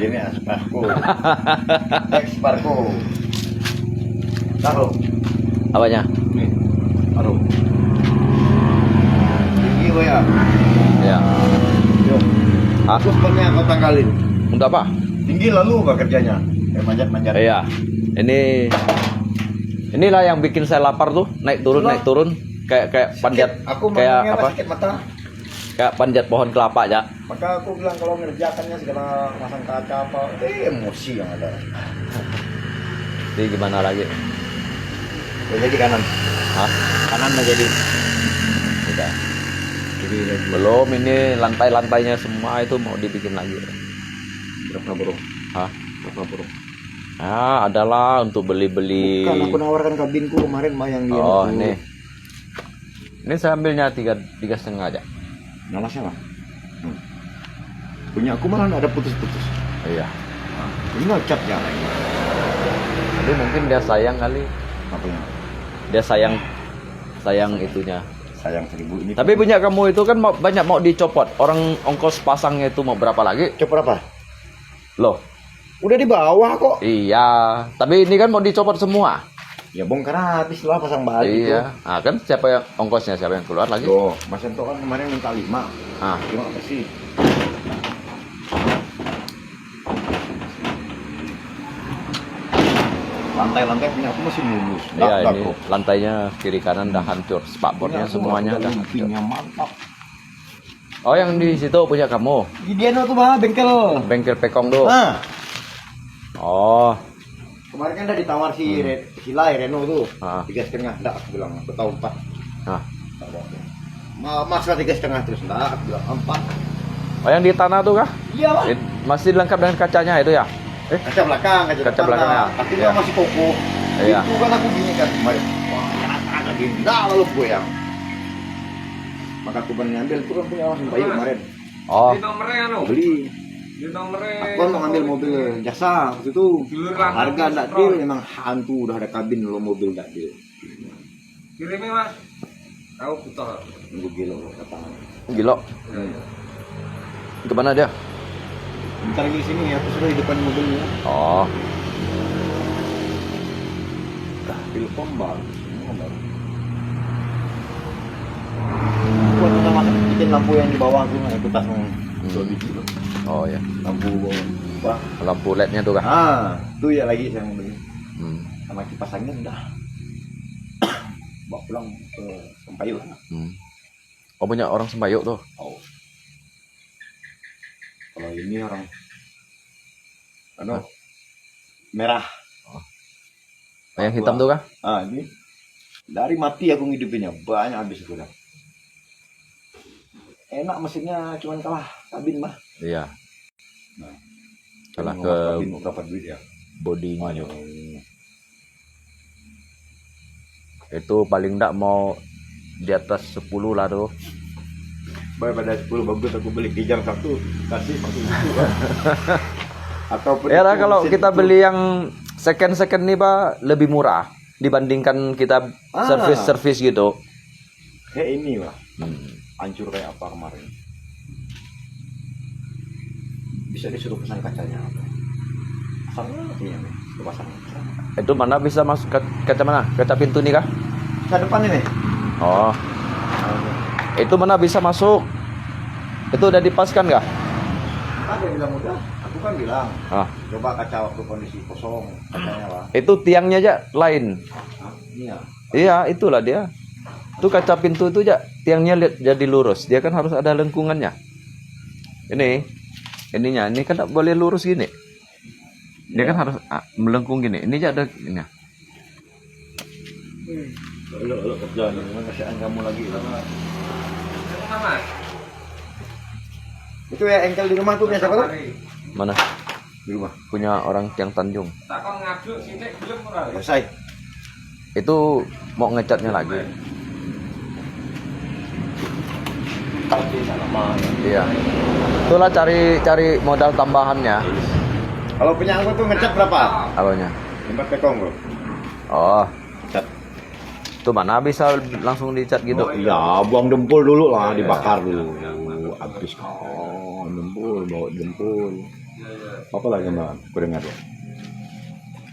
Ini Sparko. Ex Sparko. Tahu? Apanya? Nih. Aduh. Tinggi, ya. Ya. Yo. Hah? Terus pernah kau tanggalin. Untuk apa? Tinggi lalu bekerjanya. Eh, manjat-manjat. Iya. Ini, inilah yang bikin saya lapar tuh, naik turun, naik turun. Kayak, kayak panjat, aku kayak apa? Sakit mata. Kayak panjat pohon kelapa aja. Maka aku bilang, kalau ngerjakannya segala masang kaca apa, eh, emosi yang ada. Jadi gimana lagi? Udah jadi kanan. Hah? Kanan udah jadi. Udah. Jadi lagi. Belum, ini lantai-lantainya semua itu mau dibikin lagi. Berapa, Bro? Hah? Berapa, Bro? Ah, adalah untuk beli-beli. Bukan, aku nawarkan kabinku kemarin, Mbak, yang di. Oh, ini. Ini saya ambilnya tiga, tiga setengah aja. Nyalasnya lah. Hmm. Punya aku malah ada putus-putus. Iya. Nah, ini nggak cat ya. Tapi mungkin dia sayang kali. Apanya? Dia sayang, sayang itunya. Sayang seribu ini. Tapi punya kamu itu kan mau, banyak mau dicopot. Orang ongkos pasangnya itu mau berapa lagi? Copot apa? Loh. Udah di bawah kok. Iya, tapi ini kan mau dicopot semua. Ya bongkar habis lah, pasang balik. Iya. Itu. Ah, kan siapa yang ongkosnya, siapa yang keluar lagi? Loh, Mas Ento kan kemarin minta lima. Ah. Cuma apa sih? Lantai-lantai punya aku masih mulus. Iya, ini lantainya kiri kanan dah hancur, spakbornya semuanya dah hancur. Mantap. Oh, yang di situ punya kamu? Di dia tu, Bah, bengkel. Bengkel Pekong tu? Ah. Oh. Kemarin kan dah ditawar si Re-, si Lai Reno tu. Ah. Tiga setengah, ndak, aku bilang, aku tahu empat. Ah. Ma-, Mas lah tiga setengah terus, ndak, aku bilang, empat. Oh, yang di tanah tu kah? Iya, Bah. Masih lengkap dengan kacanya itu ya? Eh? Kaca belakang, kaca depan belakang lah. Tapi kan masih kokoh. Iya. Itu kan aku gini kan, kemarin. Wah, kena tanah gini, ndak lalu goyang. Maka aku berani ambil, tu kan punya orang Sempayuk kemarin. Oh. Beli nomornya anu. Beli. Beli nomornya. Aku kan mau ngambil mobil jasa waktu itu. Harga ndak deal, memang hantu udah ada kabin lo mobil ndak deal. Kirimnya, Mas. Tahu putar. Nunggu gilo datang. Gilo. Iya, iya. Ke mana dia? Bentar lagi sini, aku sudah di depan mobilnya. Oh. Dah, telepon baru. Ini baru. Buat kita masuk bikin lampu yang di bawah tu, yang kertas yang dua biji tu. Oh, ya. Lampu apa? Lampu lednya tu kah? Ah, tu ya lagi saya mau beli. Hmm. Sama kipas angin dah. Bawa pulang ke Sempayuk. Hmm. Oh, punya orang Sempayuk tu? Oh. Kalau ini orang, anu, merah. Oh. Yang hitam tu kah? Ah, ini. Dari mati aku ngidupinnya, banyak habis aku dah. Enak mesinnya, cuman kalah kabin mah. Iya. Nah, kalah ke kabin berapa duit ya? Bodinya. Itu paling ndak mau di atas sepuluh lah tu. Daripada sepuluh bagus aku beli Kijang satu, kasih satu itu kan. Ataupun ya lah, kalau kita beli yang second-second ni, Pak, lebih murah dibandingkan kita servis-servis gitu. Kayak ini lah. Hmm. Hancur kayak apa kemarin. Bisa disuruh pasang kacanya apa. Pasang apa ya, nih? Suruh pasang. Itu mana bisa masuk ka-, kaca mana? Kaca pintu ni kah? Kaca depan ini. Oh. Itu mana bisa masuk? Itu udah dipaskan kah? Ada bilang udah. Aku kan bilang. Ah. Coba kaca waktu kondisi kosong, katanya lah. Itu tiangnya aja lain. Hah? Iya. Iya, itulah dia. Tu kaca pintu tu aja, tiangnya lihat jadi lurus. Dia kan harus ada lengkungannya. Ini, ininya, ini kan tak boleh lurus gini. Dia kan harus, ah, melengkung gini. Ini aja ada ini. Hmm. Elok, elok kerja ni. Memang kasihan kamu lagi lah. Itu ya, engkel di rumah tu punya siapa tu? Mana? Di rumah. Punya orang Tiang Tanjung. Selesai. Itu mau ngecatnya lagi. Iya. Itulah cari, cari modal tambahannya. Kalau punya aku tu ngecat berapa? Apanya? Empat tekong tu. Oh. Cat. Itu mana bisa langsung dicat gitu? Oh, iya, buang dempul dulu lah, dibakar dulu. Habis kan dempul, bawa dempul. Apa lagi, Bang? Aku dengar ya.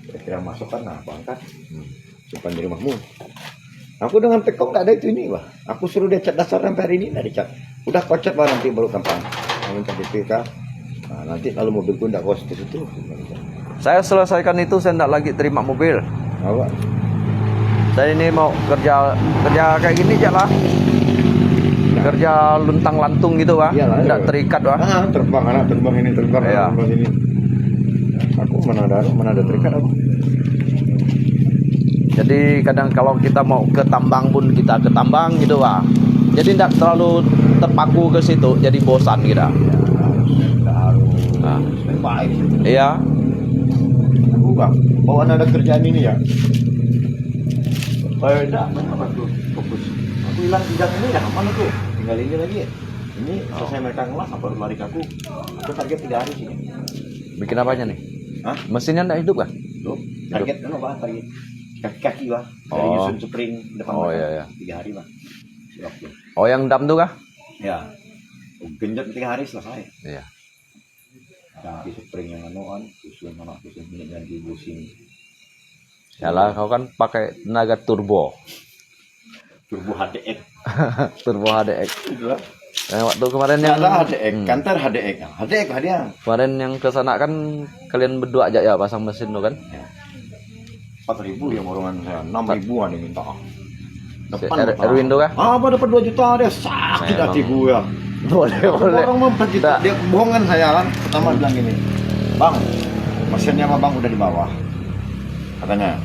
Kira-kira masuk kan, nah, berangkat. Hmm. Simpan di rumahmu. Aku dengan tekong tak ada itu ini, Bang. Aku suruh dia cat dasar sampai hari ini, tak dicat. Udah kau cat, Bang, nanti baru gampang. Kau minta D P kah? Nah, nanti lalu mobilku ndak kau situ-situ. Saya selesaikan itu, saya ndak lagi terima mobil. Apa? Saya ini mau kerja, kerja kayak gini aja lah. Kerja luntang lantung gitu, Bang. Iyalah, ndak terikat, Bang. Ah, terbang anak, terbang ini, terbang, iya, terbang sini. Aku mana ada, mana ada terikat apa? Jadi kadang kalau kita mau ke tambang pun kita ke tambang gitu, Bang. Jadi ndak terlalu terpaku ke situ, jadi bosan kita. Ya, harus, harus. Nah. Baik. Iya. Aku, Bang, bawaan ada kerjaan ini ya. Kalau tidak, mana waktu fokus? Aku hilang tiga ini ya, mana tu? Tinggal ini lagi. Ini selesai mereka ngelas, baru lari ke aku. Aku target tiga hari sini. Bikin apanya nih? Hah? Mesinnya ndak hidup kah? Tuh, target anu, Bang, target kaki-kaki, Bang. Dari, oh, nyusun spring depan. Oh, belakang. Iya, iya. Tiga hari, Bang. Waktu. Oh, yang dam tu kah? Ya. Genjot tiga hari selesai. Iya. Ganti spring yang anu kan, susun mana, susun minyak ganti bushing. Yalah, kau kan pakai tenaga turbo. Turbo H D X. Turbo H D X. Itulah. Eh, waktu kemarin yang, ada H D X, hmm, kantor H D X. H D X lah dia. Kemarin yang ke sana kan kalian berdua aja ya pasang mesin tu kan? Ya. Empat ribu ya borongan saya, enam ribuan yang minta. Si depan Er-, Erwin tu kah? Ah, apa dapat dua juta dia? Sakit hatiku ya. Boleh, boleh. Orang memang begitu. Dia bohongan saya kan. Pertama bilang gini, "Bang, mesinnya mah, Bang, udah di bawah," katanya.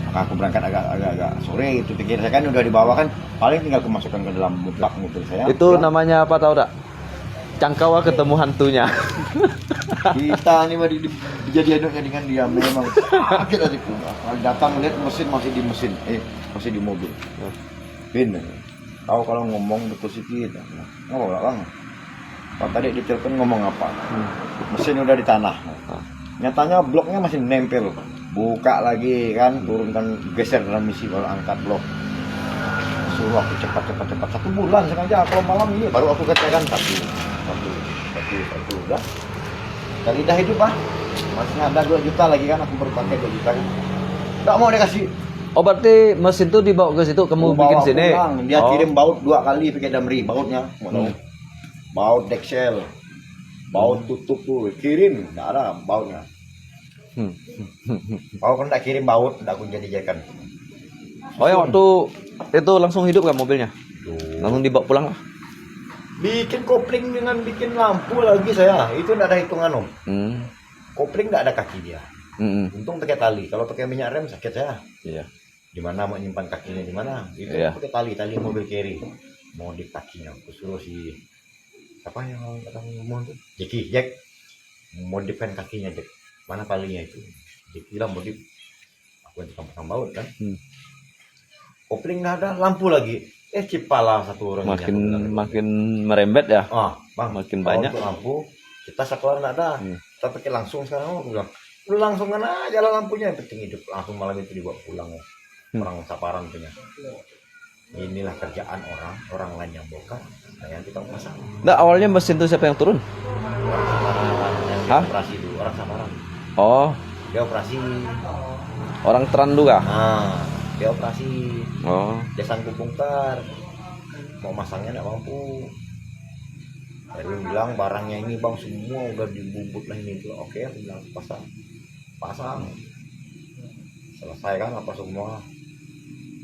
Maka aku berangkat agak, agak, agak sore itu, pikir saya kan udah di bawah kan, paling tinggal aku masukkan ke dalam bak mobil saya. Itu namanya apa, tahu tak? Cangkawa ketemu hantunya. Kita ni mah di, di, dijadi anaknya dengan dia, memang sakit hatiku. Kalau datang lihat mesin masih di mesin, eh, masih di mobil. Bin, kau kalau ngomong betul sikit. Oh, lah, Bang. Bang tadi ditelepon ngomong apa? Hmm. Mesin udah di tanah. Ah. Nyatanya bloknya masih nempel. Buka lagi kan, turunkan, geser transmisi, baru angkat blok. Suruh aku cepat, cepat, cepat. Satu bulan sengaja, kalau malam ini baru aku kerjakan satu, satu, satu, satu, udah. Dan lidah hidup, ah. Masih ada dua juta lagi kan, aku baru pakai dua juta kan. Tak mau dia kasih. Oh, berarti mesin tu dibawa ke situ, kamu bikin sini? Bawa pulang. Dia kirim baut dua kali pakai Damri, bautnya. Mau tahu? Hmm. Baut deksel. Baut tutup tu, kirim, nggak ada bautnya. Hmm. Kalau kau nggak kirim baut, nggak aku jadi jakan. Oh, yang waktu itu langsung hidup kan mobilnya? Hidup. Langsung dibawa pulang lah. Bikin kopling dengan bikin lampu lagi saya. Itu nggak ada hitungan, Om. Hmm. Kopling nggak ada kaki dia. Hmm. Untung pakai tali. Kalau pakai minyak rem, sakit saya. Iya. Di mana mau nyimpan kakinya, di mana? Itu, iya, pakai tali, tali mobil carry. Modif kakinya, aku suruh si, siapa yang orang kata ngomong tu? Jeki, Jack. Modifkan kakinya, Jack. Mana talinya itu? Jeki lah modif. Aku yang tukang pasang baut kan. Hmm. Kopling nggak ada, lampu lagi. Eh, cipala satu orang ini. Makin, aku bilang gitu. Makin merembet ya? Ah, Bang, makin kalau banyak. Untuk lampu, kita sekolah nggak ada. Hmm. Kita pakai langsung sekarang, aku bilang. Langsung mana aja lah lampunya, yang penting hidup. Langsung malam itu dibawa pulang. Hmm. Orang Saparan punya. Inilah kerjaan orang, orang lain yang bongkar, nah, yang kita pasang. Nah, awalnya mesin itu siapa yang turun? Orang Saparan, yang, hah? Operasi dulu, orang Saparan. Oh. Dia operasi. Orang Tran juga? Ah, dia operasi. Oh. Dia sanggup bongkar. Mau masangnya nggak mampu. Erwin bilang, "Barangnya ini, Bang, semua udah dibubut lah ini itu." "Oke," aku bilang, "pasang." Pasang. Selesai kan apa semua.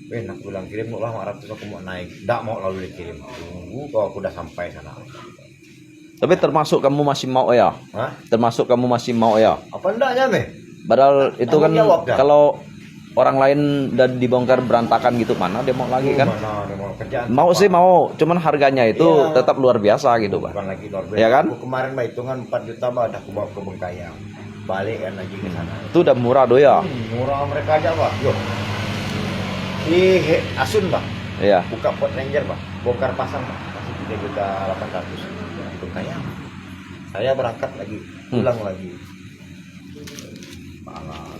Weh, aku bilang, "Kirim dulu lah lima ratus, aku mau naik." Ndak mau lalu dikirim. Tunggu kalau aku udah sampai sana. Tapi termasuk kamu masih mau ya? Hah? Termasuk kamu masih mau ya? Apa ndaknya, meh? Padahal itu kan Tanggung jawab dah. Kalau orang lain udah dibongkar berantakan gitu, mana dia mau lagi kan? Mana dia mau kerjaan? Mau sih mau, cuman harganya itu Iya. Tetap luar biasa gitu, Pak. Bukan lagi luar biasa. Ya kan? Aku kemarin, Pak, hitungan empat juta, Pak, dah aku bawa ke Bengkayang. Balik kan lagi ke sana. Itu udah murah doh ya. Hmm, murah mereka aja, Pak. Yo. Di He- Asun, Pak. Iya. Buka Ford Ranger, Pak. Bongkar pasang, Pak. Kasih tiga juta delapan ratus. Bengkayang. Saya berangkat lagi, Hmm. pulang lagi. Malam.